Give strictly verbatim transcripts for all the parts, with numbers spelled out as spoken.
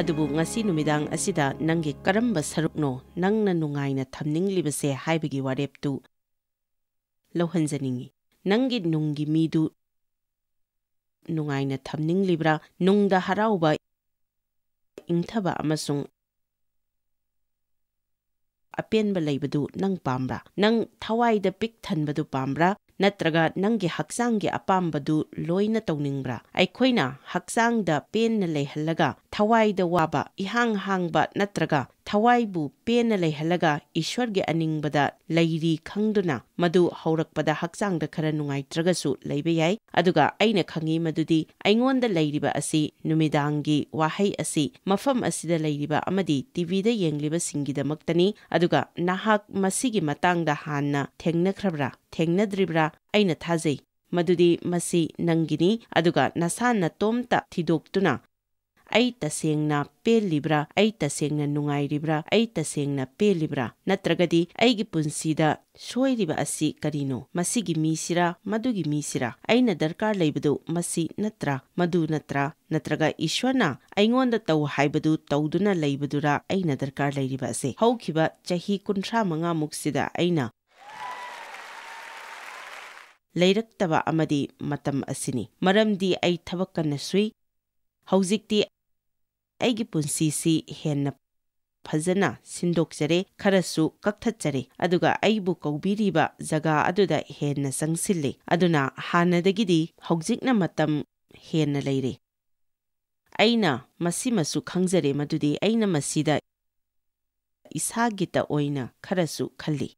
ꯑꯗꯨꯕꯨ ꯉꯁꯤ ꯅꯨꯃꯤꯗꯥꯡ ꯑꯁꯤꯗ ꯅꯪꯒꯤ ꯀꯔꯝꯕ ꯁꯔꯨꯛꯅꯣ ꯅꯪꯅ ꯅꯨꯡꯉꯥꯏꯅ ꯊꯝꯅꯤꯡꯂꯤꯕꯁꯦ ꯍꯥꯏꯕꯒꯤ ꯋꯥꯔꯦꯞꯇꯨ ꯂꯧꯍꯟꯖꯅꯤꯡꯏ꯫ ꯅꯪꯒꯤ ꯅꯨꯡꯒꯤ ꯃꯤꯗꯨ ꯅꯨꯡꯉꯥꯏꯅ ꯊꯝꯅꯤꯡꯂꯤꯕ꯭ꯔꯥ? ꯅꯨꯡꯗ ꯍꯔꯥꯎꯕ, ꯏꯪꯊꯕ ꯑꯃꯁꯨꯡ ꯑꯄꯦꯟꯕ ꯂꯩꯕꯗꯨ ꯅꯪ ꯄꯥꯝꯕ꯭ꯔꯥ? ꯅꯪ ꯊꯋꯥꯏꯗ ꯄꯤꯛ ꯊꯟꯕꯗꯨ ꯄꯥꯝꯕ꯭ꯔꯥ? ꯅꯠꯇ꯭ꯔꯒ ꯅꯪꯒꯤ ꯍꯛꯆꯥꯡꯒꯤ ꯑꯄꯥꯝꯕꯗꯨ ꯂꯣꯏꯅ ꯇꯧꯅꯤꯡꯕ꯭ꯔꯥ? ꯑꯩꯈꯣꯏꯅ ꯍꯛꯆꯥꯡꯗ ꯄꯦꯟꯅ ꯂꯩꯍꯜꯂꯒ, ꯊꯋꯥꯏꯗ ꯋꯥꯕ, ꯏꯍꯥꯡ ꯍꯥꯡꯕ ꯅꯠꯇ꯭ꯔꯒ ꯊꯋꯥꯏꯕꯨ ꯄꯦꯟꯅ ꯂꯩꯍꯜꯂꯒ ꯏꯁ꯭ꯋꯔꯒꯤ ꯑꯅꯤꯡꯕꯗ ꯂꯩꯔꯤ ꯈꯪꯗꯨꯅ, ꯃꯗꯨ ꯍꯧꯔꯛꯄꯗ ꯍꯛꯆꯥꯡꯗ ꯈꯔ ꯅꯨꯡꯉꯥꯏꯇ꯭ꯔꯒꯁꯨ ꯂꯩꯕ ꯌꯥꯏ꯫ ꯑꯗꯨꯒ ꯑꯩꯅ ꯈꯪꯏ ꯃꯗꯨꯗꯤ ꯑꯩꯉꯣꯟꯗ ꯂꯩꯔꯤꯕ ꯑꯁꯤ ꯅꯨꯃꯤꯗꯥꯡꯒꯤ ꯋꯥꯍꯩ ꯑꯁꯤ ꯃꯐꯝ ꯑꯁꯤꯗ ꯂꯩꯔꯤꯕ ꯑꯃꯗꯤ ꯇꯤꯚꯤꯗ ꯌꯦꯡꯂꯤꯕꯁꯤꯡꯒꯤꯗꯃꯛꯇꯅꯤ꯫ ꯑꯗꯨꯒ ꯅꯍꯥꯛ ꯃꯁꯤꯒꯤ ꯃꯇꯥꯡꯗ ꯍꯥꯟꯅ ꯊꯦꯡꯅꯈ꯭ꯔꯕ꯭ꯔꯥ? ꯊꯦꯡꯅꯗ꯭ꯔꯤꯕ꯭ꯔꯥ? ꯑꯩꯅ ꯊꯥꯖꯩ ꯃꯗꯨꯗꯤ ꯃꯁꯤ ꯅꯪꯒꯤꯅꯤ꯫ ꯑꯗꯨꯒ ꯅꯁꯥ ꯅꯇꯣꯝꯇ ꯊꯤꯗꯣꯛꯇꯨꯅ, "ꯑꯩ ꯇꯁꯦꯡꯅ ꯄꯦꯜꯂꯤꯕ꯭ꯔꯥ? ꯑꯩ ꯇꯁꯦꯡꯅ ꯅꯨꯡꯉꯥꯏꯔꯤꯕ꯭ꯔꯥ? ꯑꯩ ꯇꯁꯦꯡꯅ ꯄꯦꯜꯂꯤꯕ꯭ꯔꯥ? ꯅꯠꯇ꯭ꯔꯒꯗꯤ ꯑꯩꯒꯤ ꯄꯨꯟꯁꯤꯗ ꯁꯣꯏꯔꯤꯕ ꯑꯁꯤ ꯀꯔꯤꯅꯣ? ꯃꯁꯤꯒꯤ ꯃꯤꯁꯤꯔꯥ? ꯃꯗꯨꯒꯤ ꯃꯤꯁꯤꯔꯥ? ꯑꯩꯅ ꯗꯔꯀꯥꯔ ꯂꯩꯕꯗꯨ ꯃꯁꯤ ꯅꯠꯇ꯭ꯔꯥ? ꯃꯗꯨ ꯅꯠꯇ꯭ꯔꯥ? ꯅꯠꯇ꯭ꯔꯒ ꯏꯁ꯭ꯋꯔꯅ ꯑꯩꯉꯣꯟꯗ ꯇꯧ ꯍꯥꯏꯕꯗꯨ ꯇꯧꯗꯨꯅ ꯂꯩꯕꯗꯨꯔꯥ ꯑꯩꯅ ꯗꯔꯀꯥꯔ ꯂꯩꯔꯤꯕ ꯑꯁꯦ?" ꯍꯧꯈꯤꯕ ꯆꯍꯤ ꯀꯨꯟꯊ꯭ꯔꯥ ꯃꯉꯥꯃꯨꯛꯁꯤꯗ ꯑꯩꯅ ꯂꯩꯔꯛꯇꯕ ꯑꯃꯗꯤ ꯃꯇꯝ ꯑꯁꯤꯅꯤ꯫ ꯃꯔꯝꯗꯤ ꯑꯩ ꯊꯕꯛ ꯀꯟꯅ ꯁꯨꯏ꯫ ꯍꯧꯖꯤꯛꯇꯤ ꯑꯩꯒꯤ ꯄꯨꯟꯁꯤꯁꯤ ꯍꯦꯟꯅ ꯐꯖꯅ ꯁꯤꯟꯗꯣꯛꯆꯔꯦ, ꯈꯔꯁꯨ ꯀꯛꯊꯠꯆꯔꯦ, ꯑꯗꯨꯒ ꯑꯩꯕꯨ ꯀꯧꯕꯤꯔꯤꯕ ꯖꯒꯥ ꯑꯗꯨꯗ ꯍꯦꯟꯅ ꯆꯪꯁꯤꯜꯂꯦ꯫ ꯑꯗꯨꯅ ꯍꯥꯟꯅꯗꯒꯤꯗꯤ ꯍꯧꯖꯤꯛꯅ ꯃꯇꯝ ꯍꯦꯟꯅ ꯂꯩꯔꯦ꯫ ꯑꯩꯅ ꯃꯁꯤꯃꯁꯨ ꯈꯪꯖꯔꯦ ꯃꯗꯨꯗꯤ ꯑꯩꯅ ꯃꯁꯤꯗ ꯏꯁꯥꯒꯤꯇ ꯑꯣꯏꯅ ꯈꯔꯁꯨ ꯈꯜꯂꯤ꯫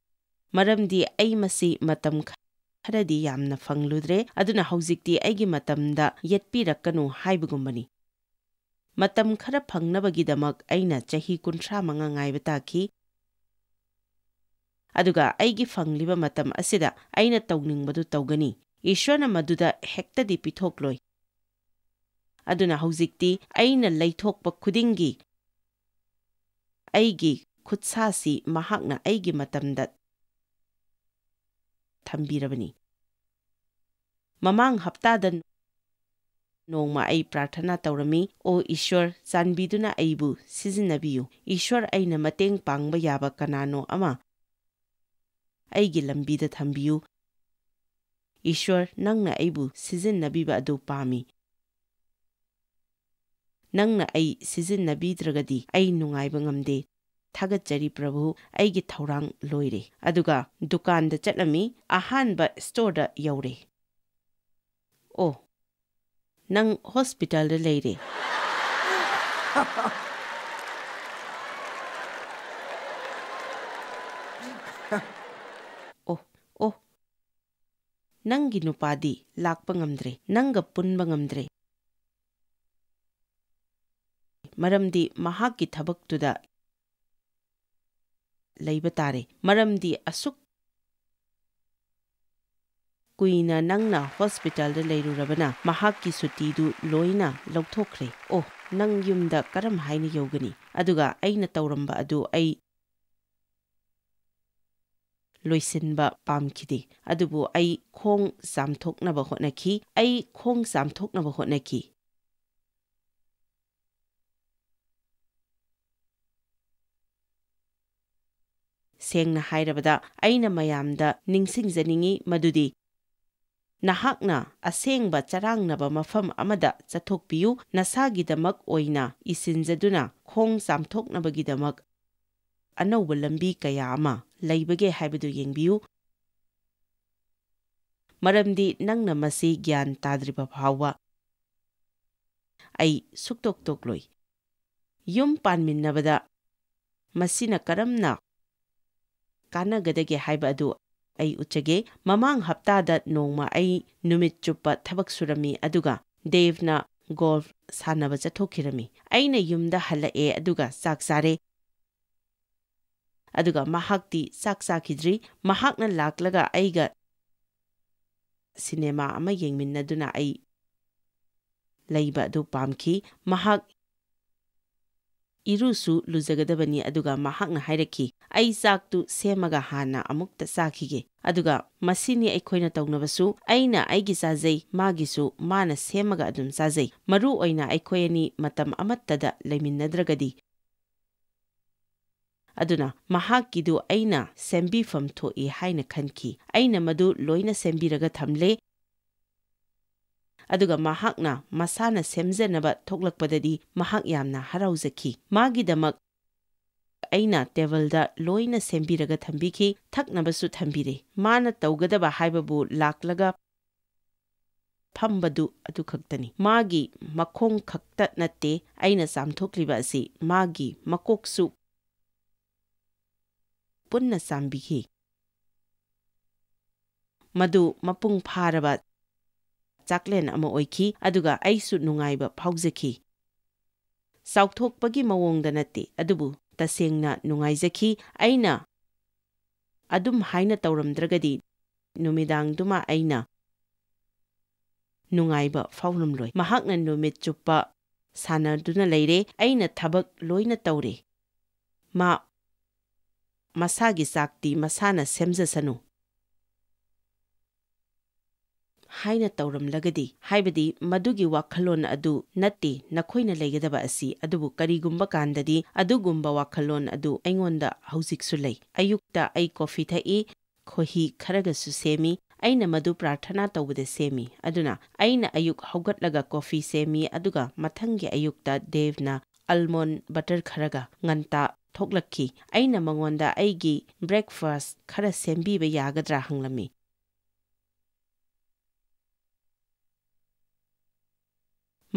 ꯃꯔꯝꯗꯤ ꯑꯩ ꯃꯁꯤ ꯃꯇꯝ ꯈꯔꯗꯤ ꯌꯥꯝꯅ ꯐꯪꯂꯨꯗ꯭ꯔꯦ, ꯑꯗꯨꯅ ꯍꯧꯖꯤꯛꯇꯤ ꯑꯩꯒꯤ ꯃꯇꯝꯗ ꯌꯦꯠꯄꯤꯔꯛꯀꯅꯨ ꯍꯥꯏꯕꯒꯨꯝꯕꯅꯤ꯫ ꯃꯇꯝ ꯈꯔ ꯐꯪꯅꯕꯒꯤꯗꯃꯛ ꯑꯩꯅ ꯆꯍꯤ ꯀꯨꯟꯊ꯭ꯔꯥ ꯃꯉꯥ ꯉꯥꯏꯕ ꯇꯥꯈꯤ꯫ ꯑꯗꯨꯒ ꯑꯩꯒꯤ ꯐꯪꯂꯤꯕ ꯃꯇꯝ ꯑꯁꯤꯗ ꯑꯩꯅ ꯇꯧꯅꯤꯡꯕꯗꯨ ꯇꯧꯒꯅꯤ꯫ ꯏꯁ꯭ꯋꯔꯅ ꯃꯗꯨꯗ ꯍꯦꯛꯇꯗꯤ ꯄꯤꯊꯣꯛꯂꯣꯏ꯫ ꯑꯗꯨꯅ ꯍꯧꯖꯤꯛꯇꯤ ꯑꯩꯅ ꯂꯩꯊꯣꯛꯄ ꯈꯨꯗꯤꯡꯒꯤ ꯑꯩꯒꯤ ꯈꯨꯠꯁꯥꯁꯤ ꯃꯍꯥꯛꯅ ꯑꯩꯒꯤ ꯃꯇꯝꯗ ꯊꯝꯕꯤꯔꯕꯅꯤ꯫ ꯃꯃꯥꯡ ꯍꯞꯇꯥꯗ ꯅꯣꯡꯃ ꯑꯩ ꯄ꯭ꯔꯥꯔꯊꯅꯥ ꯇꯧꯔꯝꯃꯤ, "ꯑꯣ ꯏꯁ꯭ꯋꯔ, ꯆꯥꯟꯕꯤꯗꯨꯅ ꯑꯩꯕꯨ ꯁꯤꯖꯤꯟꯅꯕꯤꯌꯨ꯫ ꯏꯁ꯭ꯋꯔ, ꯑꯩꯅ ꯃꯇꯦꯡ ꯄꯥꯡꯕ ꯌꯥꯕ ꯀꯅꯥꯅꯣ ꯑꯃ ꯑꯩꯒꯤ ꯂꯝꯕꯤꯗ ꯊꯝꯕꯤꯌꯨ꯫ ꯏꯁ꯭ꯋꯔ, ꯅꯪꯅ ꯑꯩꯕꯨ ꯁꯤꯖꯤꯟꯅꯕꯤꯕ ꯑꯗꯨ ꯄꯥꯝꯃꯤ꯫ ꯅꯪꯅ ꯑꯩ ꯁꯤꯖꯤꯟꯅꯕꯤꯗ꯭ꯔꯒꯗꯤ ꯑꯩ ꯅꯨꯡꯉꯥꯏꯕ ꯉꯝꯗꯦ꯫ ꯊꯥꯒꯠꯆꯔꯤ ꯄ꯭ꯔꯚꯨ, ꯑꯩꯒꯤ ꯊꯧꯔꯥꯡ ꯂꯣꯏꯔꯦ꯫" ꯑꯗꯨꯒ ꯗꯨꯀꯥꯟꯗ ꯆꯠꯂꯝꯃꯤ, ꯑꯍꯥꯟꯕ ꯁ꯭ꯇꯣꯔꯗ ꯌꯧꯔꯦ꯫ "ꯑꯣ, ꯅꯪ ꯍꯣꯁꯄꯤꯇꯥꯜꯗ ꯂꯩꯔꯦ꯫" "ꯑꯣ, ꯑꯣ, ꯅꯪꯒꯤ ꯅꯨꯄꯥꯗꯤ ꯂꯥꯛꯄ ꯉꯝꯗ꯭ꯔꯦ, ꯅꯪꯒ ꯄꯨꯟꯕ ꯉꯝꯗ꯭ꯔꯦ, ꯃꯔꯝꯗꯤ ꯃꯍꯥꯛꯀꯤ ꯊꯕꯛꯇꯨꯗ ꯂꯩꯕ ꯇꯥꯔꯦ, ꯃꯔꯝꯗꯤ ꯑꯁꯨꯛ ꯀꯨꯏꯅ ꯅꯪꯅ ꯍꯣꯁꯄꯤꯇꯥꯜꯗ ꯂꯩꯔꯨꯔꯕꯅ ꯃꯍꯥꯛꯀꯤ ꯁꯨꯇꯤꯗꯨ ꯂꯣꯏꯅ ꯂꯧꯊꯣꯛꯈ꯭ꯔꯦ꯫ ꯑꯣ, ꯅꯪ ꯌꯨꯝꯗ ꯀꯔꯝ ꯍꯥꯏꯅ ꯌꯧꯒꯅꯤ? ꯑꯗꯨꯒ ꯑꯩꯅ ꯇꯧꯔꯝꯕ ꯑꯗꯨ ꯑꯩ ꯂꯣꯏꯁꯤꯟꯕ ꯄꯥꯝꯈꯤꯗꯦ, ꯑꯗꯨꯕꯨ ꯑꯩ ꯈꯣꯡ ꯆꯥꯝꯊꯣꯛꯅꯕ ꯍꯣꯠꯅꯈꯤ, ꯑꯩ ꯈꯣꯡ ꯆꯥꯝꯊꯣꯛꯅꯕ ꯍꯣꯠꯅꯈꯤ꯫ ꯁꯦꯡꯅ ꯍꯥꯏꯔꯕꯗ, ꯑꯩꯅ ꯃꯌꯥꯝꯗ ꯅꯤꯡꯁꯤꯡꯖꯅꯤꯡꯏ ꯃꯗꯨꯗꯤ ꯅꯍꯥꯛꯅ ꯑꯁꯦꯡꯕ ꯆꯔꯥꯡꯅꯕ ꯃꯐꯝ ꯑꯃꯗ ꯆꯠꯊꯣꯛꯄꯤꯌꯨ, ꯅꯁꯥꯒꯤꯗꯃꯛ ꯑꯣꯏꯅ ꯏꯁꯤꯟꯖꯗꯨꯅ ꯈꯣꯡ ꯆꯥꯝꯊꯣꯛꯅꯕꯒꯤꯗꯃꯛ ꯑꯅꯧꯕ ꯂꯝꯕꯤ ꯀꯌꯥ ꯑꯃ ꯂꯩꯕꯒꯦ ꯍꯥꯏꯕꯗꯨ ꯌꯦꯡꯕꯤꯌꯨ, ꯃꯔꯝꯗꯤ ꯅꯪꯅ ꯃꯁꯤ ꯒ꯭ꯌꯥꯟ ꯇꯥꯗ꯭ꯔꯤꯕ ꯐꯥꯎꯕ ꯑꯩ ꯁꯨꯛꯇꯣꯛ ꯇꯣꯛꯂꯣꯏ꯫ ꯌꯨꯝ ꯄꯥꯟꯃꯤꯟꯅꯕꯗ ꯃꯁꯤꯅ ꯀꯔꯝꯅ ꯀꯥꯟꯅꯒꯗꯒꯦ ꯍꯥꯏꯕ ꯑꯗꯨ ꯑꯩ ꯎꯠꯆꯒꯦ꯫ ꯃꯃꯥꯡ ꯍꯞꯇꯥꯗ ꯅꯣꯡꯃ ꯑꯩ ꯅꯨꯃꯤꯠ ꯆꯨꯞꯄ ꯊꯕꯛ ꯁꯨꯔꯝꯃꯤ, ꯑꯗꯨꯒ ꯗꯦꯚꯅ ꯒꯣꯜꯐ ꯁꯥꯟꯅꯕ ꯆꯠꯊꯣꯛꯈꯤꯔꯝꯃꯤ꯫ ꯑꯩꯅ ꯌꯨꯝꯗ ꯍꯜꯂꯛꯑꯦ, ꯑꯗꯨꯒ ꯆꯥꯛ ꯆꯥꯔꯦ꯫ ꯑꯗꯨꯒ ꯃꯍꯥꯛꯇꯤ ꯆꯥꯛ ꯆꯥꯈꯤꯗ꯭ꯔꯤ꯫ ꯃꯍꯥꯛꯅ ꯂꯥꯛꯂꯒ ꯑꯩꯒ ꯁꯤꯅꯦꯃꯥ ꯑꯃ ꯌꯦꯡꯃꯤꯟꯅꯗꯨꯅ ꯑꯩ ꯂꯩꯕ ꯑꯗꯨ ꯄꯥꯝꯈꯤ꯫ ꯃꯍꯥꯛ ꯏꯔꯨꯁꯨ ꯂꯨꯖꯒꯗꯕꯅꯤ, ꯑꯗꯨꯒ ꯃꯍꯥꯛꯅ ꯍꯥꯏꯔꯛꯈꯤ, ꯑꯩ ꯆꯥꯛꯇꯨ ꯁꯦꯝꯃꯒ ꯍꯥꯟꯅ ꯑꯃꯨꯛꯇ ꯆꯥꯈꯤꯒꯦ꯫ ꯑꯗꯨꯒ ꯃꯁꯤꯅꯤ ꯑꯩꯈꯣꯏꯅ ꯇꯧꯅꯕꯁꯨ, ꯑꯩꯅ ꯑꯩꯒꯤ ꯆꯥꯖꯩ, ꯃꯥꯒꯤꯁꯨ ꯃꯥꯅ ꯁꯦꯝꯃꯒ ꯑꯗꯨꯝ ꯆꯥꯖꯩ꯫ ꯃꯔꯨ ꯑꯣꯏꯅ ꯑꯩꯈꯣꯏ ꯑꯅꯤ ꯃꯇꯝ ꯑꯃꯠꯇꯗ ꯂꯩꯃꯤꯟꯅꯗ꯭ꯔꯒꯗꯤ꯫ ꯑꯗꯨꯅ ꯃꯍꯥꯛꯀꯤꯗꯨ ꯑꯩꯅ ꯁꯦꯝꯕꯤꯐꯝ ꯊꯣꯛꯏ ꯍꯥꯏꯅ ꯈꯟꯈꯤ꯫ ꯑꯩꯅ ꯃꯗꯨ ꯂꯣꯏꯅ ꯁꯦꯝꯕꯤꯔꯒ ꯊꯝꯂꯦ꯫ ꯑꯗꯨꯒ ꯃꯍꯥꯛꯅ ꯃꯁꯥꯅ ꯁꯦꯝꯖꯅꯕ ꯊꯣꯛꯂꯛꯄꯗꯗꯤ ꯃꯍꯥꯛ ꯌꯥꯝꯅ ꯍꯔꯥꯎꯖꯈꯤ꯫ ꯃꯥꯒꯤꯗꯃꯛ ꯑꯩꯅ ꯇꯦꯕꯜꯗ ꯂꯣꯏꯅ ꯁꯦꯝꯕꯤꯔꯒ ꯊꯝꯕꯤꯈꯤ, ꯊꯛꯅꯕꯁꯨ ꯊꯝꯕꯤꯔꯦ꯫ ꯃꯥꯅ ꯇꯧꯒꯗꯕ ꯍꯥꯏꯕꯕꯨ ꯂꯥꯛꯂꯒ ꯐꯝꯕꯗꯨ ꯑꯗꯨꯈꯛꯇꯅꯤ꯫ ꯃꯥꯒꯤ ꯃꯈꯣꯡ ꯈꯛꯇ ꯅꯠꯇꯦ ꯑꯩꯅ ꯆꯥꯝꯊꯣꯛꯂꯤꯕ ꯑꯁꯤ, ꯃꯥꯒꯤ ꯃꯀꯣꯛꯁꯨ ꯄꯨꯟꯅ ꯆꯥꯝꯕꯤꯈꯤ꯫ ꯃꯗꯨ ꯃꯄꯨꯡ ꯐꯥꯔꯕ ꯆꯥꯛꯂꯦꯟ ꯑꯃ ꯑꯣꯏꯈꯤ, ꯑꯗꯨꯒ ꯑꯩꯁꯨ ꯅꯨꯡꯉꯥꯏꯕ ꯐꯥꯎꯖꯈꯤ꯫ ꯆꯥꯎꯊꯣꯛꯄꯒꯤ ꯃꯑꯣꯡꯗ ꯅꯠꯇꯦ, ꯑꯗꯨꯕꯨ ꯇꯁꯦꯡꯅ ꯅꯨꯡꯉꯥꯏꯖꯈꯤ꯫ ꯑꯩꯅ ꯑꯗꯨꯝ ꯍꯥꯏꯅ ꯇꯧꯔꯝꯗ꯭ꯔꯒꯗꯤ ꯅꯨꯃꯤꯗꯥꯡꯗꯨꯃ ꯑꯩꯅ ꯅꯨꯡꯉꯥꯏꯕ ꯐꯥꯎꯔꯝꯂꯣꯏ꯫ ꯃꯍꯥꯛꯅ ꯅꯨꯃꯤꯠ ꯆꯨꯞꯄ ꯁꯥꯟꯅꯗꯨꯅ ꯂꯩꯔꯦ꯫ ꯑꯩꯅ ꯊꯕꯛ ꯂꯣꯏꯅ ꯇꯧꯔꯦ꯫ ꯃꯥ ꯃꯁꯥꯒꯤ ꯆꯥꯛꯇꯤ ꯃꯁꯥꯅ ꯁꯦꯝꯖꯁꯅꯨ ꯍꯥꯏꯅ ꯇꯧꯔꯝꯂꯒꯗꯤ, ꯍꯥꯏꯕꯗꯤ ꯃꯗꯨꯒꯤ ꯋꯥꯈꯜꯂꯣꯟ ꯑꯗꯨ ꯅꯠꯇꯦ ꯅꯈꯣꯏꯅ ꯂꯩꯒꯗꯕ ꯑꯁꯤ, ꯑꯗꯨꯕꯨ ꯀꯔꯤꯒꯨꯝꯕ ꯀꯥꯟꯗꯗꯤ ꯑꯗꯨꯒꯨꯝꯕ ꯋꯥꯈꯜꯂꯣꯟ ꯑꯗꯨ ꯑꯩꯉꯣꯟꯗ ꯍꯧꯖꯤꯛꯁꯨ ꯂꯩ꯫ ꯑꯌꯨꯛꯇ ꯑꯩ ꯀꯣꯐꯤ ꯊꯛꯏ, ꯈꯣꯍꯤ ꯈꯔꯒꯁꯨ ꯁꯦꯝꯃꯤ꯫ ꯑꯩꯅ ꯃꯗꯨ ꯄ꯭ꯔꯥꯔꯊꯅꯥ ꯇꯧꯕꯗ ꯁꯦꯝꯃꯤ꯫ ꯑꯗꯨꯅ ꯑꯩꯅ ꯑꯌꯨꯛ ꯍꯧꯒꯠꯂꯒ ꯀꯣꯐꯤ ꯁꯦꯝꯃꯤ, ꯑꯗꯨꯒ ꯃꯊꯪꯒꯤ ꯑꯌꯨꯛꯇ ꯗꯦꯕꯅ ꯑꯜꯃꯣꯟ ꯕꯇꯔ ꯈꯔꯒ ꯉꯟꯇꯥ ꯊꯣꯛꯂꯛꯈꯤ꯫ ꯑꯩꯅ ꯃꯉꯣꯟꯗ ꯑꯩꯒꯤ ꯕ꯭ꯔꯦꯛꯐꯥꯁ꯭ꯠ ꯈꯔ ꯁꯦꯝꯕꯤꯕ ꯌꯥꯒꯗ꯭ꯔꯥ ꯍꯪꯂꯝꯃꯤ꯫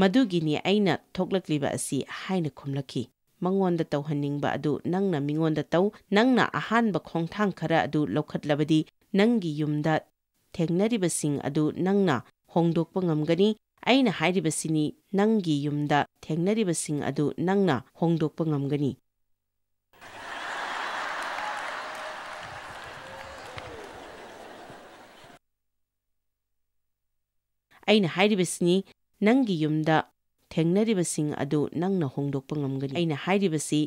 "ꯃꯗꯨꯒꯤꯅꯤ ꯑꯩꯅ ꯊꯣꯛꯂꯛꯂꯤꯕ ꯑꯁꯤ" ꯍꯥꯏꯅ ꯈꯨꯝꯂꯛꯈꯤ꯫ "ꯃꯉꯣꯟꯗ ꯇꯧꯍꯟꯅꯤꯡꯕ ꯑꯗꯨ ꯅꯪꯅ ꯃꯤꯉꯣꯟꯗ ꯇꯧ꯫ ꯅꯪꯅ ꯑꯍꯥꯟꯕ ꯈꯣꯡꯊꯥꯡ ꯈꯔ ꯑꯗꯨ ꯂꯧꯈꯠꯂꯕꯗꯤ, ꯅꯪꯒꯤ ꯌꯨꯝꯗ ꯊꯦꯡꯅꯔꯤꯕꯁꯤꯡ ꯑꯗꯨ ꯅꯪꯅ ꯍꯣꯡꯗꯣꯛꯄ ꯉꯝꯒꯅꯤ꯫ ꯑꯩꯅ ꯍꯥꯏꯔꯤꯕꯁꯤꯅꯤ, ꯅꯪꯒꯤ ꯌꯨꯝꯗ ꯊꯦꯡꯅꯔꯤꯕꯁꯤꯡ ꯑꯗꯨ ꯅꯪꯅ ꯍꯣꯡꯗꯣꯛꯄ ꯉꯝꯒꯅꯤ꯫ ꯑꯩꯅ ꯍꯥꯏꯔꯤꯕꯁꯤꯅꯤ, ꯅꯪꯒꯤ ꯌꯨꯝꯗ ꯊꯦꯡꯅꯔꯤꯕꯁꯤꯡ ꯑꯗꯨ ꯅꯪꯅ ꯍꯣꯡꯗꯣꯛꯄ ꯉꯝꯒꯅꯤ꯫ ꯑꯩꯅ ꯍꯥꯏꯔꯤꯕꯁꯤ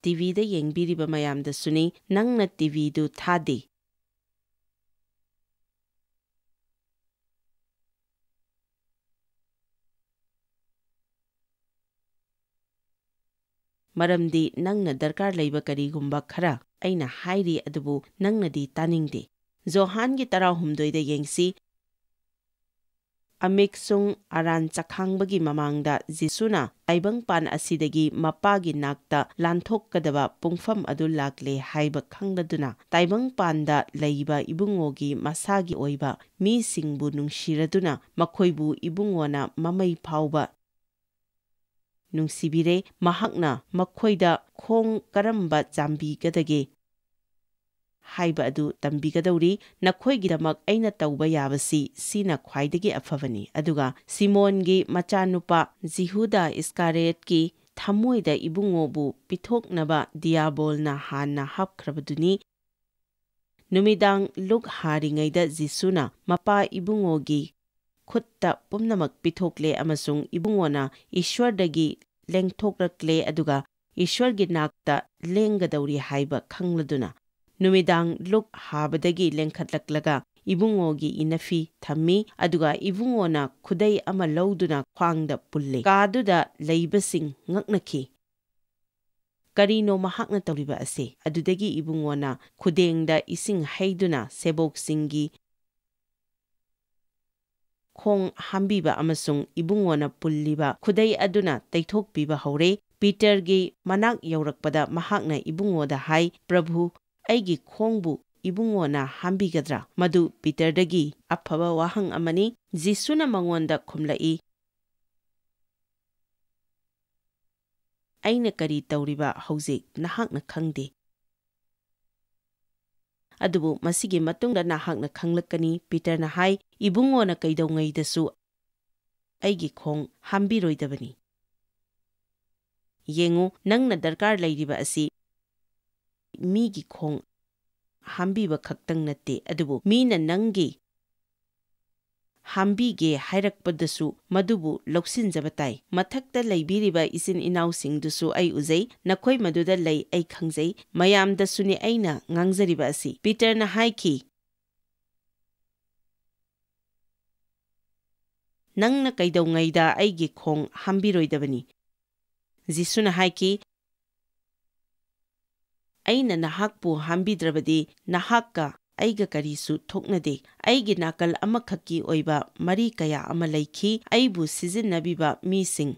ꯇꯤꯚꯤꯗ ꯌꯦꯡꯕꯤꯔꯤꯕ ꯃꯌꯥꯝꯗꯁꯨꯅꯤ, ꯅꯪꯅ ꯇꯤꯚꯤꯗꯨ ꯊꯥꯗꯦ꯫ ꯃꯔꯝꯗꯤ ꯅꯪꯅ ꯗꯔꯀꯥꯔ ꯂꯩꯕ ꯀꯔꯤꯒꯨꯝꯕ ꯈꯔ ꯑꯩꯅ ꯍꯥꯏꯔꯤ, ꯑꯗꯨꯕꯨ ꯅꯪꯅꯗꯤ ꯇꯥꯅꯤꯡꯗꯦ꯫ ꯖꯣꯍꯥꯟꯒꯤ ꯇꯔꯥꯍꯨꯝꯗꯣꯏꯗ ꯌꯦꯡꯁꯤ꯫ ꯑꯃꯦꯛꯁꯨꯡ ꯑꯔꯥꯟ ꯆꯈꯥꯡꯕꯒꯤ ꯃꯃꯥꯡꯗ ꯖꯤꯁꯨꯅ ꯇꯥꯏꯕꯪꯄꯥꯟ ꯑꯁꯤꯗꯒꯤ ꯃꯄꯥꯒꯤ ꯅꯥꯛꯇ ꯂꯥꯟꯊꯣꯛꯀꯗꯕ ꯄꯨꯡꯐꯝ ꯑꯗꯨ ꯂꯥꯛꯂꯦ ꯍꯥꯏꯕ ꯈꯪꯂꯗꯨꯅ, ꯇꯥꯏꯕꯪꯄꯥꯟꯗ ꯂꯩꯕ ꯏꯕꯨꯡꯉꯣꯒꯤ ꯃꯁꯥꯒꯤ ꯑꯣꯏꯕ ꯃꯤꯁꯤꯡꯕꯨ ꯅꯨꯡꯁꯤꯔꯗꯨꯅ, ꯃꯈꯣꯏꯕꯨ ꯏꯕꯨꯡꯉꯣꯅ ꯃꯃꯩ ꯐꯥꯎꯕ ꯅꯨꯡꯁꯤꯕꯤꯔꯦ꯫ ꯃꯍꯥꯛꯅ ꯃꯈꯣꯏꯗ ꯈꯣꯡ ꯀꯔꯝꯕ ꯆꯥꯝꯕꯤꯒꯗꯒꯦ ꯍꯥꯏꯕ ꯑꯗꯨ ꯇꯝꯕꯤꯒꯗꯧꯔꯤ꯫ ꯅꯈꯣꯏꯒꯤꯗꯃꯛ ꯑꯩꯅ ꯇꯧꯕ ꯌꯥꯕꯁꯤ ꯁꯤꯅ ꯈ꯭ꯋꯥꯏꯗꯒꯤ ꯑꯐꯕꯅꯤ꯫ ꯑꯗꯨꯒ ꯁꯤꯃꯣꯟꯒꯤ ꯃꯆꯥꯅꯨꯄꯥ ꯖꯤꯍꯨꯗꯥ ꯏꯁꯀꯥꯔꯤꯌꯠꯀꯤ ꯊꯃꯣꯏꯗ ꯏꯕꯨꯡꯉꯣꯕꯨ ꯄꯤꯊꯣꯛꯅꯕ ꯗꯤꯌꯥꯕꯣꯜꯅ ꯍꯥꯟꯅ ꯍꯥꯞꯈ꯭ꯔꯕꯗꯨꯅꯤ꯫ ꯅꯨꯃꯤꯗꯥꯡ ꯂꯨꯛ ꯍꯥꯔꯤꯉꯩꯗ ꯖꯤꯁꯨꯅ ꯃꯄꯥ ꯏꯕꯨꯡꯉꯣꯒꯤ ꯈꯨꯠꯇ ꯄꯨꯝꯅꯃꯛ ꯄꯤꯊꯣꯛꯂꯦ ꯑꯃꯁꯨꯡ ꯏꯕꯨꯡꯉꯣꯅ ꯏꯁ꯭ꯋꯔꯗꯒꯤ ꯂꯦꯡꯊꯣꯛꯂꯛꯂꯦ, ꯑꯗꯨꯒ ꯏꯁ꯭ꯋꯔꯒꯤ ꯅꯥꯛꯇ ꯂꯦꯡꯒꯗꯧꯔꯤ ꯍꯥꯏꯕ ꯈꯪꯂꯗꯨꯅ, ꯅꯨꯃꯤꯗꯥꯡ ꯂꯨꯛ ꯍꯥꯕꯗꯒꯤ ꯂꯦꯡꯈꯠꯂꯛꯂꯒ ꯏꯕꯨꯡꯉꯣꯒꯤ ꯏꯅꯐꯤ ꯊꯝꯃꯤ, ꯑꯗꯨꯒ ꯏꯕꯨꯡꯉꯣꯅ ꯈꯨꯗꯩ ꯑꯃ ꯂꯧꯗꯨꯅ ꯈ꯭ꯋꯥꯡꯗ ꯄꯨꯜꯂꯦ꯫ ꯀꯥꯗꯨꯗ ꯂꯩꯕꯁꯤꯡ ꯉꯛꯅꯈꯤ꯫ "ꯀꯔꯤꯅꯣ ꯃꯍꯥꯛꯅ ꯇꯧꯔꯤꯕ ꯑꯁꯤ?" ꯑꯗꯨꯗꯒꯤ ꯏꯕꯨꯡꯉꯣꯅ ꯈꯨꯗꯦꯡꯗ ꯏꯁꯤꯡ ꯍꯩꯗꯨꯅ ꯁꯦꯕꯣꯛꯁꯤꯡꯒꯤ ꯈꯣꯡ ꯍꯥꯝꯕꯤꯕ ꯑꯃꯁꯨꯡ ꯏꯕꯨꯡꯉꯣꯅ ꯄꯨꯜꯂꯤꯕ ꯈꯨꯗꯩ ꯑꯗꯨꯅ ꯇꯩꯊꯣꯛꯄꯤꯕ ꯍꯧꯔꯦ꯫ ꯄꯤꯇꯔꯒꯤ ꯃꯅꯥꯛ ꯌꯧꯔꯛꯄꯗ ꯃꯍꯥꯛꯅ ꯏꯕꯨꯡꯉꯣꯗ ꯍꯥꯏ, "ꯄ꯭ꯔꯚꯨ, ꯑꯩꯒꯤ ꯈꯣꯡꯕꯨ ꯏꯕꯨꯡꯉꯣꯅ ꯍꯥꯝꯕꯤꯒꯗ꯭ꯔꯥ?" ꯃꯗꯨ ꯄꯤꯇꯔꯗꯒꯤ ꯑꯐꯕ ꯋꯥꯍꯪ ꯑꯃꯅꯤ꯫ ꯖꯤꯁꯨꯅ ꯃꯉꯣꯟꯗ ꯈꯨꯝꯂꯛꯏ, "ꯑꯩꯅ ꯀꯔꯤ ꯇꯧꯔꯤꯕ ꯍꯧꯖꯤꯛ ꯅꯍꯥꯛꯅ ꯈꯪꯗꯦ꯫ ꯑꯗꯨꯕꯨ ꯃꯁꯤꯒꯤ ꯃꯇꯨꯡꯗ ꯅꯍꯥꯛꯅ ꯈꯪꯂꯛꯀꯅꯤ," ꯄꯤꯇꯔꯅ ꯍꯥꯏ, "ꯏꯕꯨꯡꯉꯣꯅ ꯀꯩꯗꯧꯉꯩꯗꯁꯨ ꯑꯩꯒꯤ ꯈꯣꯡ ꯍꯥꯝꯕꯤꯔꯣꯏꯗꯕꯅꯤ꯫ ꯌꯦꯡꯉꯨ, ꯅꯪꯅ ꯗꯔꯀꯥꯔ ꯂꯩꯔꯤꯕ ꯑꯁꯤ ꯃꯤꯒꯤ ꯈꯣꯡ ꯍꯥꯝꯕꯤꯕ ꯈꯛꯇꯪ ꯅꯠꯇꯦ, ꯑꯗꯨꯕꯨ ꯃꯤꯅ ꯅꯪꯒꯤ ꯍꯥꯝꯕꯤꯒꯦ ꯍꯥꯏꯔꯛꯄꯗꯁꯨ ꯃꯗꯨꯕꯨ ꯂꯧꯁꯤꯟꯖꯕ ꯇꯥꯏ꯫ ꯃꯊꯛꯇ ꯂꯩꯕꯤꯔꯤꯕ ꯏꯆꯤꯟ ꯏꯅꯥꯎꯁꯤꯡꯗꯨꯁꯨ ꯑꯩ ꯎꯖꯩ, ꯅꯈꯣꯏ ꯃꯗꯨꯗ ꯂꯩ, ꯑꯩ ꯈꯪꯖꯩ, ꯃꯌꯥꯝꯗꯁꯨꯅꯤ ꯑꯩꯅ ꯉꯥꯡꯖꯔꯤꯕ ꯑꯁꯤ꯫ ꯄꯤꯇꯔꯅ ꯍꯥꯏꯈꯤ, "ꯅꯪꯅ ꯀꯩꯗꯧꯉꯩꯗ ꯑꯩꯒꯤ ꯈꯣꯡ ꯍꯥꯝꯕꯤꯔꯣꯏꯗꯕꯅꯤ?" ꯖꯤꯁꯨꯅ ꯍꯥꯏꯈꯤ, "ꯑꯩꯅ ꯅꯍꯥꯛꯄꯨ ꯍꯥꯝꯕꯤꯗ꯭ꯔꯕꯗꯤ ꯅꯍꯥꯛꯀ ꯑꯩꯒ ꯀꯔꯤꯁꯨ ꯊꯣꯛꯅꯗꯦ꯫ ꯑꯩꯒꯤ ꯅꯥꯀꯜ ꯑꯃꯈꯛꯀꯤ ꯑꯣꯏꯕ ꯃꯔꯤ ꯀꯌꯥ ꯑꯃ ꯂꯩꯈꯤ꯫ ꯑꯩꯕꯨ ꯁꯤꯖꯤꯟꯅꯕꯤꯕ ꯃꯤꯁꯤꯡ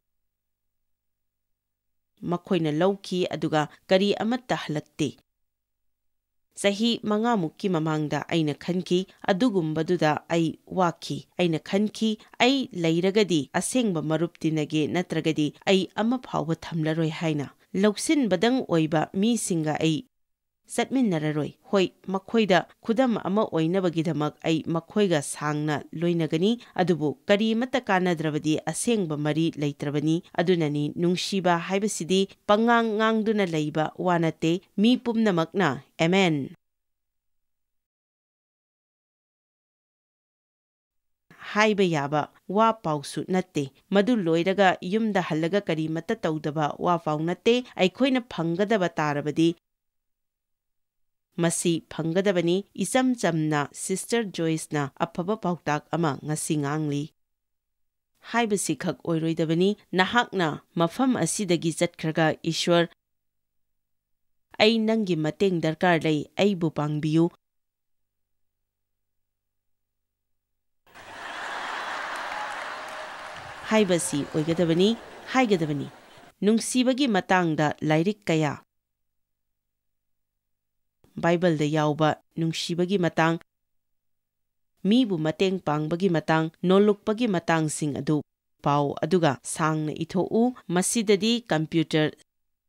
ꯃꯈꯣꯏꯅ ꯂꯧꯈꯤ, ꯑꯗꯨꯒ ꯀꯔꯤ ꯑꯃꯠꯇ ꯍꯜꯂꯛꯇꯦ꯫ ꯆꯍꯤ ꯃꯉꯥꯃꯨꯛꯀꯤ ꯃꯃꯥꯡꯗ ꯑꯩꯅ ꯈꯟꯈꯤ, ꯑꯗꯨꯒꯨꯝꯕꯗꯨꯗ ꯑꯩ ꯋꯥꯈꯤ꯫ ꯑꯩꯅ ꯈꯟꯈꯤ, ꯑꯩ ꯂꯩꯔꯒꯗꯤ ꯑꯁꯦꯡꯕ ꯃꯔꯨꯞ ꯇꯤꯟꯅꯒꯦ, ꯅꯠꯇ꯭ꯔꯒꯗꯤ ꯑꯩ ꯑꯃ ꯐꯥꯎꯕ ꯊꯝꯂꯔꯣꯏ ꯍꯥꯏꯅ꯫ ꯂꯧꯁꯤꯟꯕꯗꯪ ꯑꯣꯏꯕ ꯃꯤꯁꯤꯡꯒ ꯑꯩ ꯆꯠꯃꯤꯟꯅꯔꯔꯣꯏ꯫ ꯍꯣꯏ, ꯃꯈꯣꯏꯗ ꯈꯨꯗꯝ ꯑꯃ ꯑꯣꯏꯅꯕꯒꯤꯗꯃꯛ ꯑꯩ ꯃꯈꯣꯏꯒ ꯁꯥꯡꯅ ꯂꯣꯏꯅꯒꯅꯤ, ꯑꯗꯨꯕꯨ ꯀꯔꯤꯃꯠꯇ ꯀꯥꯟꯅꯗ꯭ꯔꯕꯗꯤ ꯑꯁꯦꯡꯕ ꯃꯔꯤ ꯂꯩꯇ꯭ꯔꯕꯅꯤ꯫ ꯑꯗꯨꯅꯅꯤ, ꯅꯨꯡꯁꯤꯕ ꯍꯥꯏꯕꯁꯤꯗꯤ ꯄꯉꯥꯡ ꯉꯥꯡꯗꯨꯅ ꯂꯩꯕ ꯋꯥ ꯅꯠꯇꯦ꯫ ꯃꯤ ꯄꯨꯝꯅꯃꯛꯅ ꯑꯦꯃꯦꯟ ꯍꯥꯏꯕ ꯌꯥꯕ ꯋꯥ ꯄꯥꯎꯁꯨ ꯅꯠꯇꯦ꯫ ꯃꯗꯨ ꯂꯣꯏꯔꯒ ꯌꯨꯝꯗ ꯍꯜꯂꯒ ꯀꯔꯤꯃꯠꯇ ꯇꯧꯗꯕ ꯋꯥ ꯄꯥꯎ ꯅꯠꯇꯦ꯫ ꯑꯩꯈꯣꯏꯅ ꯐꯪꯒꯗꯕ ꯇꯥꯔꯕꯗꯤ ꯃꯁꯤ ꯐꯪꯒꯗꯕꯅꯤ꯫ ꯏꯆꯝ ꯆꯝꯅ ꯁꯤꯁꯇꯔ ꯖꯣꯏꯁꯅ ꯑꯐꯕ ꯄꯥꯎꯇꯥꯛ ꯑꯃ ꯉꯁꯤ ꯉꯥꯡꯂꯤ ꯍꯥꯏꯕꯁꯤꯈꯛ ꯑꯣꯏꯔꯣꯏꯗꯕꯅꯤ꯫ ꯅꯍꯥꯛꯅ ꯃꯐꯝ ꯑꯁꯤꯗꯒꯤ ꯆꯠꯈ꯭ꯔꯒ, "ꯏꯁ꯭ꯋꯔ, ꯑꯩ ꯅꯪꯒꯤ ꯃꯇꯦꯡ ꯗꯔꯀꯥꯔ ꯂꯩ, ꯑꯩꯕꯨ ꯄꯥꯡꯕꯤꯌꯨ" ꯍꯥꯏꯕꯁꯤ ꯑꯣꯏꯒꯗꯕꯅꯤ, ꯍꯥꯏꯒꯗꯕꯅꯤ꯫ ꯅꯨꯡꯁꯤꯕꯒꯤ ꯃꯇꯥꯡꯗ ꯂꯥꯏꯔꯤꯛ ꯀꯌꯥ, ꯕꯥꯏꯕꯜꯗ ꯌꯥꯎꯕ ꯅꯨꯡꯁꯤꯕꯒꯤ ꯃꯇꯥꯡ, ꯃꯤꯕꯨ ꯃꯇꯦꯡ ꯄꯥꯡꯕꯒꯤ ꯃꯇꯥꯡ, ꯅꯣꯜꯂꯨꯛꯄꯒꯤ ꯃꯇꯥꯡꯁꯤꯡ ꯑꯗꯨ ꯄꯥꯎ, ꯑꯗꯨꯒ ꯁꯥꯡꯅ ꯏꯊꯣꯛꯎ꯫ ꯃꯁꯤꯗꯗꯤ ꯀꯝꯄ꯭ꯌꯨꯇꯔ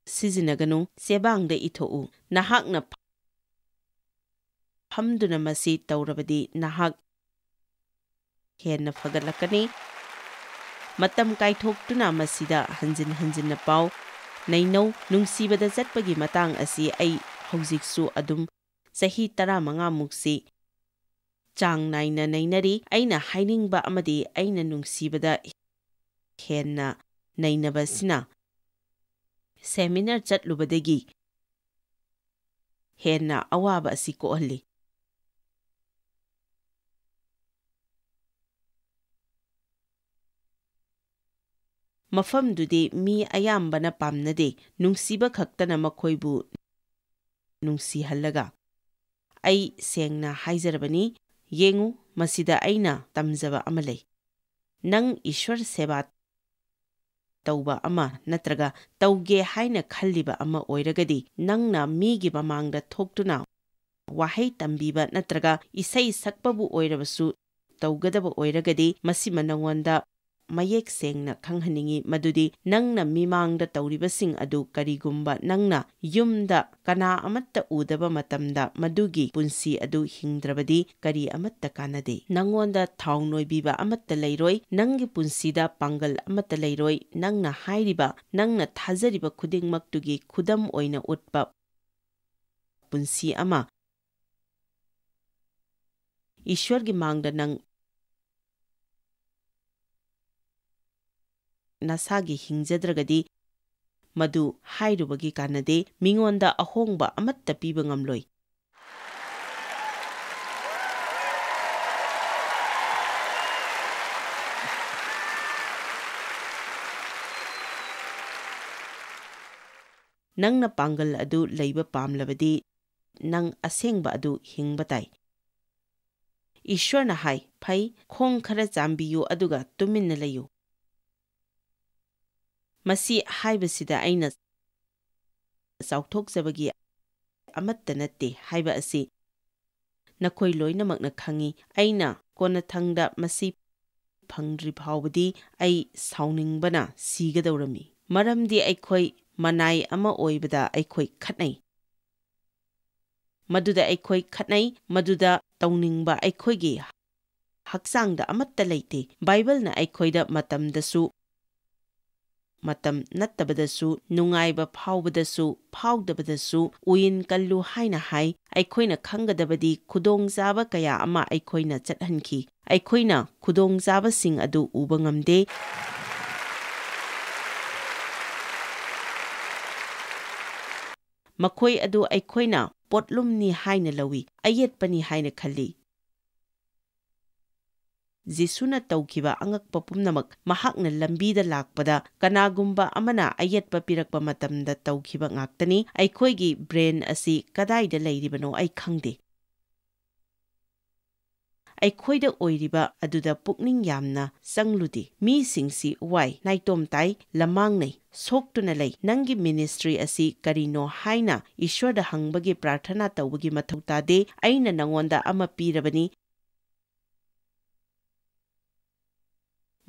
ꯁꯤꯖꯤꯟꯅꯒꯅꯨ, ꯆꯦꯕꯥꯡꯗ ꯏꯊꯣꯛꯎ꯫ ꯅꯍꯥꯛꯅ ꯐꯝꯗꯨꯅ ꯃꯁꯤ ꯇꯧꯔꯕꯗꯤ ꯅꯍꯥꯛ ꯍꯦꯟꯅ ꯐꯒꯠꯂꯛꯀꯅꯤ꯫ ꯃꯇꯝ ꯀꯥꯏꯊꯣꯛꯇꯨꯅ ꯃꯁꯤꯗ ꯍꯟꯖꯤꯟ ꯍꯟꯖꯤꯟꯅ ꯄꯥꯎ꯫ ꯅꯩꯅꯧ, ꯅꯨꯡꯁꯤꯕꯗ ꯆꯠꯄꯒꯤ ꯃꯇꯥꯡ ꯑꯁꯤ ꯑꯩ ꯍꯧꯖꯤꯛꯁꯨ ꯑꯗꯨꯝ ꯆꯍꯤ ꯇꯔꯥꯃꯉꯥ ꯃꯨꯛꯁꯤ ꯆꯥꯡ ꯅꯥꯏꯅ ꯅꯩꯅꯔꯤ꯫ ꯑꯩꯅ ꯍꯥꯏꯅꯤꯡꯕ ꯑꯃꯗꯤ ꯑꯩꯅ ꯅꯨꯡꯁꯤꯕꯗ ꯍꯦꯟꯅ ꯅꯩꯅꯕꯁꯤꯅ ꯁꯦꯃꯤꯅꯥꯔ ꯆꯠꯂꯨꯕꯗꯒꯤ ꯍꯦꯟꯅ ꯑꯋꯥꯕ ꯑꯁꯤ ꯀꯣꯛꯍꯜꯂꯤ꯫ ꯃꯐꯝꯗꯨꯗꯤ ꯃꯤ ꯑꯌꯥꯝꯕꯅ ꯄꯥꯝꯅꯗꯦ, ꯅꯨꯡꯁꯤꯕ ꯈꯛꯇꯅ ꯃꯈꯣꯏꯕꯨ ꯅꯨꯡꯁꯤꯍꯜꯂꯒ꯫ ꯑꯩ ꯁꯦꯡꯅ ꯍꯥꯏꯖꯔꯕꯅꯤ, ꯌꯦꯡꯉꯨ, ꯃꯁꯤꯗ ꯑꯩꯅ ꯇꯝꯖꯕ ꯑꯃ ꯂꯩ꯫ ꯅꯪ ꯏꯁ꯭ꯋꯔ ꯁꯦꯕꯥ ꯇꯧꯕ ꯑꯃ ꯅꯠꯇ꯭ꯔꯒ ꯇꯧꯒꯦ ꯍꯥꯏꯅ ꯈꯜꯂꯤꯕ ꯑꯃ ꯑꯣꯏꯔꯒꯗꯤ, ꯅꯪꯅ ꯃꯤꯒꯤ ꯃꯃꯥꯡꯗ ꯊꯣꯛꯇꯨꯅ ꯋꯥꯍꯩ ꯇꯝꯕꯤꯕ ꯅꯠꯇ꯭ꯔꯒ ꯏꯁꯩ ꯁꯛꯄꯕꯨ ꯑꯣꯏꯔꯕꯁꯨ ꯇꯧꯒꯗꯕ ꯑꯣꯏꯔꯒꯗꯤ, ꯃꯁꯤꯃ ꯅꯉꯣꯟꯗ ꯃꯌꯦꯛ ꯁꯦꯡꯅ ꯈꯪꯍꯟꯅꯤꯡꯏ ꯃꯗꯨꯗꯤ ꯅꯪꯅ ꯃꯤꯃꯥꯡꯗ ꯇꯧꯔꯤꯕꯁꯤꯡ ꯑꯗꯨ ꯀꯔꯤꯒꯨꯝꯕ ꯅꯪꯅ ꯌꯨꯝꯗ ꯀꯅꯥ ꯑꯃꯠꯇ ꯎꯗꯕ ꯃꯇꯝꯗ ꯃꯗꯨꯒꯤ ꯄꯨꯟꯁꯤ ꯑꯗꯨ ꯍꯤꯡꯗ꯭ꯔꯕꯗꯤ ꯀꯔꯤ ꯑꯃꯠꯇ ꯀꯥꯟꯅꯗꯦ꯫ ꯅꯪꯉꯣꯟꯗ ꯊꯥꯎ ꯅꯣꯏꯕꯤꯕ ꯑꯃꯠꯇ ꯂꯩꯔꯣꯏ, ꯅꯪꯒꯤ ꯄꯨꯟꯁꯤꯗ ꯄꯥꯡꯒꯜ ꯑꯃꯠꯇ ꯂꯩꯔꯣꯏ, ꯅꯪꯅ ꯍꯥꯏꯔꯤꯕ, ꯅꯪꯅ ꯊꯥꯖꯔꯤꯕ ꯈꯨꯗꯤꯡꯃꯛꯇꯨꯒꯤ ꯈꯨꯗꯝ ꯑꯣꯏꯅ ꯎꯠꯄ ꯄꯨꯟꯁꯤ ꯑꯃ꯫ ꯏꯁ꯭ꯋꯔꯒꯤ ꯃꯥꯡꯗ ꯅꯪ ꯅꯁꯥꯒꯤ ꯍꯤꯡꯖꯗ꯭ꯔꯒꯗꯤ, ꯃꯗꯨ ꯍꯥꯏꯔꯨꯕꯒꯤ ꯀꯥꯟꯅꯗꯦ, ꯃꯤꯉꯣꯟꯗ ꯑꯍꯣꯡꯕ ꯑꯃꯠꯇ ꯄꯤꯕ ꯉꯝꯂꯣꯏ꯫ ꯅꯪꯅ ꯄꯥꯡꯒꯜ ꯑꯗꯨ ꯂꯩꯕ ꯄꯥꯝꯂꯕꯗꯤ, ꯅꯪ ꯑꯁꯦꯡꯕ ꯑꯗꯨ ꯍꯤꯡꯕ ꯇꯥꯏ꯫ ꯏꯁ꯭ꯋꯔꯅ ꯍꯥꯏ, "ꯐꯩ, ꯈꯣꯡ ꯈꯔ ꯆꯥꯝꯕꯤꯌꯨ ꯑꯗꯨꯒ ꯇꯨꯃꯤꯟꯅ ꯂꯩꯌꯨ"꯫ ꯃꯁꯤ ꯍꯥꯏꯕꯁꯤꯗ ꯑꯩꯅ ꯆꯥꯎꯊꯣꯛꯆꯕꯒꯤ ꯑꯃꯠꯇ ꯅꯠꯇꯦ ꯍꯥꯏꯕ ꯑꯁꯤ ꯅꯈꯣꯏ ꯂꯣꯏꯅꯃꯛꯅ ꯈꯪꯏ꯫ ꯑꯩꯅ ꯀꯣꯟꯅꯊꯪꯗ ꯃꯁꯤ ꯐꯪꯗ꯭ꯔꯤ ꯐꯥꯎꯕꯗꯤ ꯑꯩ ꯁꯥꯎꯅꯤꯡꯕꯅ ꯁꯤꯒꯗꯧꯔꯝꯃꯤ꯫ ꯃꯔꯝꯗꯤ ꯑꯩꯈꯣꯏ ꯃꯅꯥꯏ ꯑꯃ ꯑꯣꯏꯕꯗ ꯑꯩꯈꯣꯏ ꯈꯠꯅꯩ꯫ ꯃꯗꯨꯗ ꯑꯩꯈꯣꯏ ꯈꯠꯅꯩ, ꯃꯗꯨꯗ ꯇꯧꯅꯤꯡꯕ ꯑꯩꯈꯣꯏꯒꯤ ꯍꯛꯆꯥꯡꯗ ꯑꯃꯠꯇ ꯂꯩꯇꯦ꯫ ꯕꯥꯏꯕꯜꯅ ꯑꯩꯈꯣꯏꯗ ꯃꯇꯝꯗꯁꯨ ꯃꯇꯝ ꯅꯠꯇꯕꯗꯁꯨ, ꯅꯨꯡꯉꯥꯏꯕ ꯐꯥꯎꯕꯗꯁꯨ, ꯐꯥꯎꯗꯕꯗꯁꯨ ꯎꯌꯤꯟ ꯀꯜꯂꯨ ꯍꯥꯏꯅ ꯍꯥꯏ꯫ ꯑꯩꯈꯣꯏꯅ ꯈꯪꯒꯗꯕꯗꯤ ꯈꯨꯗꯣꯡꯆꯥꯕ ꯀꯌꯥ ꯑꯃ ꯑꯩꯈꯣꯏꯅ ꯆꯠꯍꯟꯈꯤ꯫ ꯑꯩꯈꯣꯏꯅ ꯈꯨꯗꯣꯡꯆꯥꯕꯁꯤꯡ ꯑꯗꯨ ꯎꯕ ꯉꯝꯗꯦ꯫ ꯃꯈꯣꯏ ꯑꯗꯨ ꯑꯩꯈꯣꯏꯅ ꯄꯣꯠꯂꯨꯝꯅꯤ ꯍꯥꯏꯅ ꯂꯧꯏ, ꯑꯌꯦꯠꯄꯅꯤ ꯍꯥꯏꯅ ꯈꯜꯂꯤ꯫ ꯖꯤꯁꯨꯅ ꯇꯧꯈꯤꯕ ꯑꯉꯛꯄ ꯄꯨꯝꯅꯃꯛ, ꯃꯍꯥꯛꯅ ꯂꯝꯕꯤꯗ ꯂꯥꯛꯄꯗ ꯀꯅꯥꯒꯨꯝꯕ ꯑꯃꯅ ꯑꯌꯦꯠꯄ ꯄꯤꯔꯛꯄ ꯃꯇꯝꯗ ꯇꯧꯈꯤꯕ ꯉꯥꯛꯇꯅꯤ꯫ ꯑꯩꯈꯣꯏꯒꯤ ꯕ꯭ꯔꯦꯟ ꯑꯁꯤ ꯀꯗꯥꯏꯗ ꯂꯩꯔꯤꯕꯅꯣ ꯑꯩ ꯈꯪꯗꯦ꯫ ꯑꯩꯈꯣꯏꯗ ꯑꯣꯏꯔꯤꯕ ꯑꯗꯨꯗ ꯄꯨꯛꯅꯤꯡ ꯌꯥꯝꯅ ꯆꯪꯂꯨꯗꯦ꯫ ꯃꯤꯁꯤꯡꯁꯤ ꯋꯥꯏ, ꯅꯥꯏꯇꯣꯝ ꯇꯥꯏ, ꯂꯃꯥꯡꯅꯩ, ꯁꯣꯛꯇꯨꯅ ꯂꯩ꯫ ꯅꯪꯒꯤ ꯃꯤꯅꯤꯁꯇ꯭ꯔꯤ ꯑꯁꯤ ꯀꯔꯤꯅꯣ ꯍꯥꯏꯅ ꯏꯁ꯭ꯋꯔꯗ ꯍꯪꯕꯒꯤ ꯄ꯭ꯔꯥꯔꯊꯅꯥ ꯇꯧꯕꯒꯤ ꯃꯊꯧ ꯇꯥꯗꯦ꯫ ꯑꯩꯅ ꯅꯉꯣꯟꯗ ꯑꯃ ꯄꯤꯔꯕꯅꯤ꯫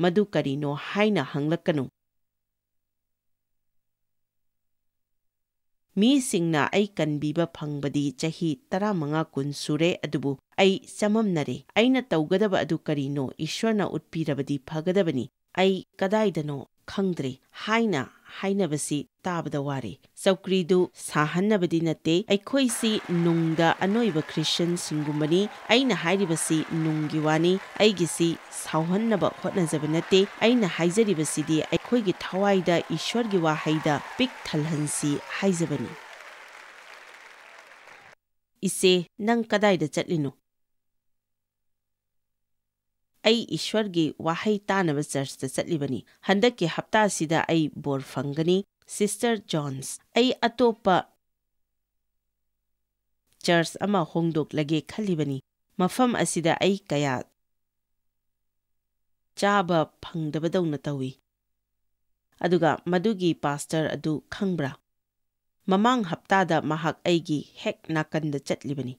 ꯃꯗꯨ ꯀꯔꯤꯅꯣ ꯍꯥꯏꯅ ꯍꯪꯂꯛꯀꯅꯨ꯫ ꯃꯤꯁꯤꯡꯅ ꯑꯩ ꯀꯟꯕꯤꯕ ꯐꯪꯕꯗꯤ ꯆꯍꯤ ꯇꯔꯥꯃꯉꯥ ꯀꯨꯟ ꯁꯨꯔꯦ, ꯑꯗꯨꯕꯨ ꯑꯩ ꯆꯃꯝꯅꯔꯦ꯫ ꯑꯩꯅ ꯇꯧꯒꯗꯕ ꯑꯗꯨ ꯀꯔꯤꯅꯣ ꯏꯁ꯭ꯋꯔꯅ ꯎꯠꯄꯤꯔꯕꯗꯤ ꯐꯒꯗꯕꯅꯤ꯫ ꯑꯩ ꯀꯗꯥꯏꯗꯅꯣ ꯈꯪꯗ꯭ꯔꯦ ꯍꯥꯏꯅ ꯍꯥꯏꯅꯕꯁꯤ ꯇꯥꯕꯗ ꯋꯥꯔꯦ꯫ ꯆꯧꯀ꯭ꯔꯤꯗꯨ ꯁꯥꯍꯟꯅꯕꯗꯤ ꯅꯠꯇꯦ, ꯑꯩꯈꯣꯏꯁꯤ ꯅꯨꯡꯗ ꯑꯅꯣꯏꯕ ꯈ꯭ꯔꯤꯁꯇꯤꯌꯟꯁꯤꯡꯒꯨꯝꯕꯅꯤ꯫ ꯑꯩꯅ ꯍꯥꯏꯔꯤꯕꯁꯤ ꯅꯨꯡꯒꯤ ꯋꯥꯅꯤ, ꯑꯩꯒꯤꯁꯤ ꯁꯥꯎꯍꯟꯅꯕ ꯍꯣꯠꯅꯖꯕ ꯅꯠꯇꯦ꯫ ꯑꯩꯅ ꯍꯥꯏꯖꯔꯤꯕꯁꯤꯗꯤ ꯑꯩꯈꯣꯏꯒꯤ ꯊꯋꯥꯏꯗ ꯏꯁ꯭ꯋꯔꯒꯤ ꯋꯥꯍꯩꯗ ꯄꯤꯛ ꯊꯜꯍꯟꯁꯤ ꯍꯥꯏꯖꯕꯅꯤ꯫ ꯏꯆꯦ, ꯅꯪ ꯀꯗꯥꯏꯗ ꯆꯠꯂꯤꯅꯣ? ꯑꯩ ꯏꯁ꯭ꯋꯔꯒꯤ ꯋꯥꯍꯩ ꯇꯥꯅꯕ ꯆꯔꯆꯇ ꯆꯠꯂꯤꯕꯅꯤ꯫ ꯍꯟꯗꯛꯀꯤ ꯍꯞꯇꯥꯁꯤꯗ ꯑꯩ ꯕꯣꯔ ꯐꯪꯒꯅꯤ꯫ ꯁꯤꯁꯇꯔ ꯖꯣꯟꯁ, ꯑꯩ ꯑꯇꯣꯞꯄ ꯆꯔꯆ ꯑꯃ ꯍꯣꯡꯗꯣꯛꯂꯒꯦ ꯈꯜꯂꯤꯕꯅꯤ꯫ ꯃꯐꯝ ꯑꯁꯤꯗ ꯑꯩ ꯀꯌꯥ ꯆꯥꯕ ꯐꯪꯗꯕꯗꯧꯅ ꯇꯧꯏ꯫ ꯑꯗꯨꯒ ꯃꯗꯨꯒꯤ ꯄꯥꯁꯇꯔ ꯑꯗꯨ ꯈꯪꯕ꯭ꯔꯥ? ꯃꯃꯥꯡ ꯍꯞꯇꯥꯗ ꯃꯍꯥꯛ ꯑꯩꯒꯤ ꯍꯦꯛ ꯅꯥꯀꯟꯗ ꯆꯠꯂꯤꯕꯅꯤ꯫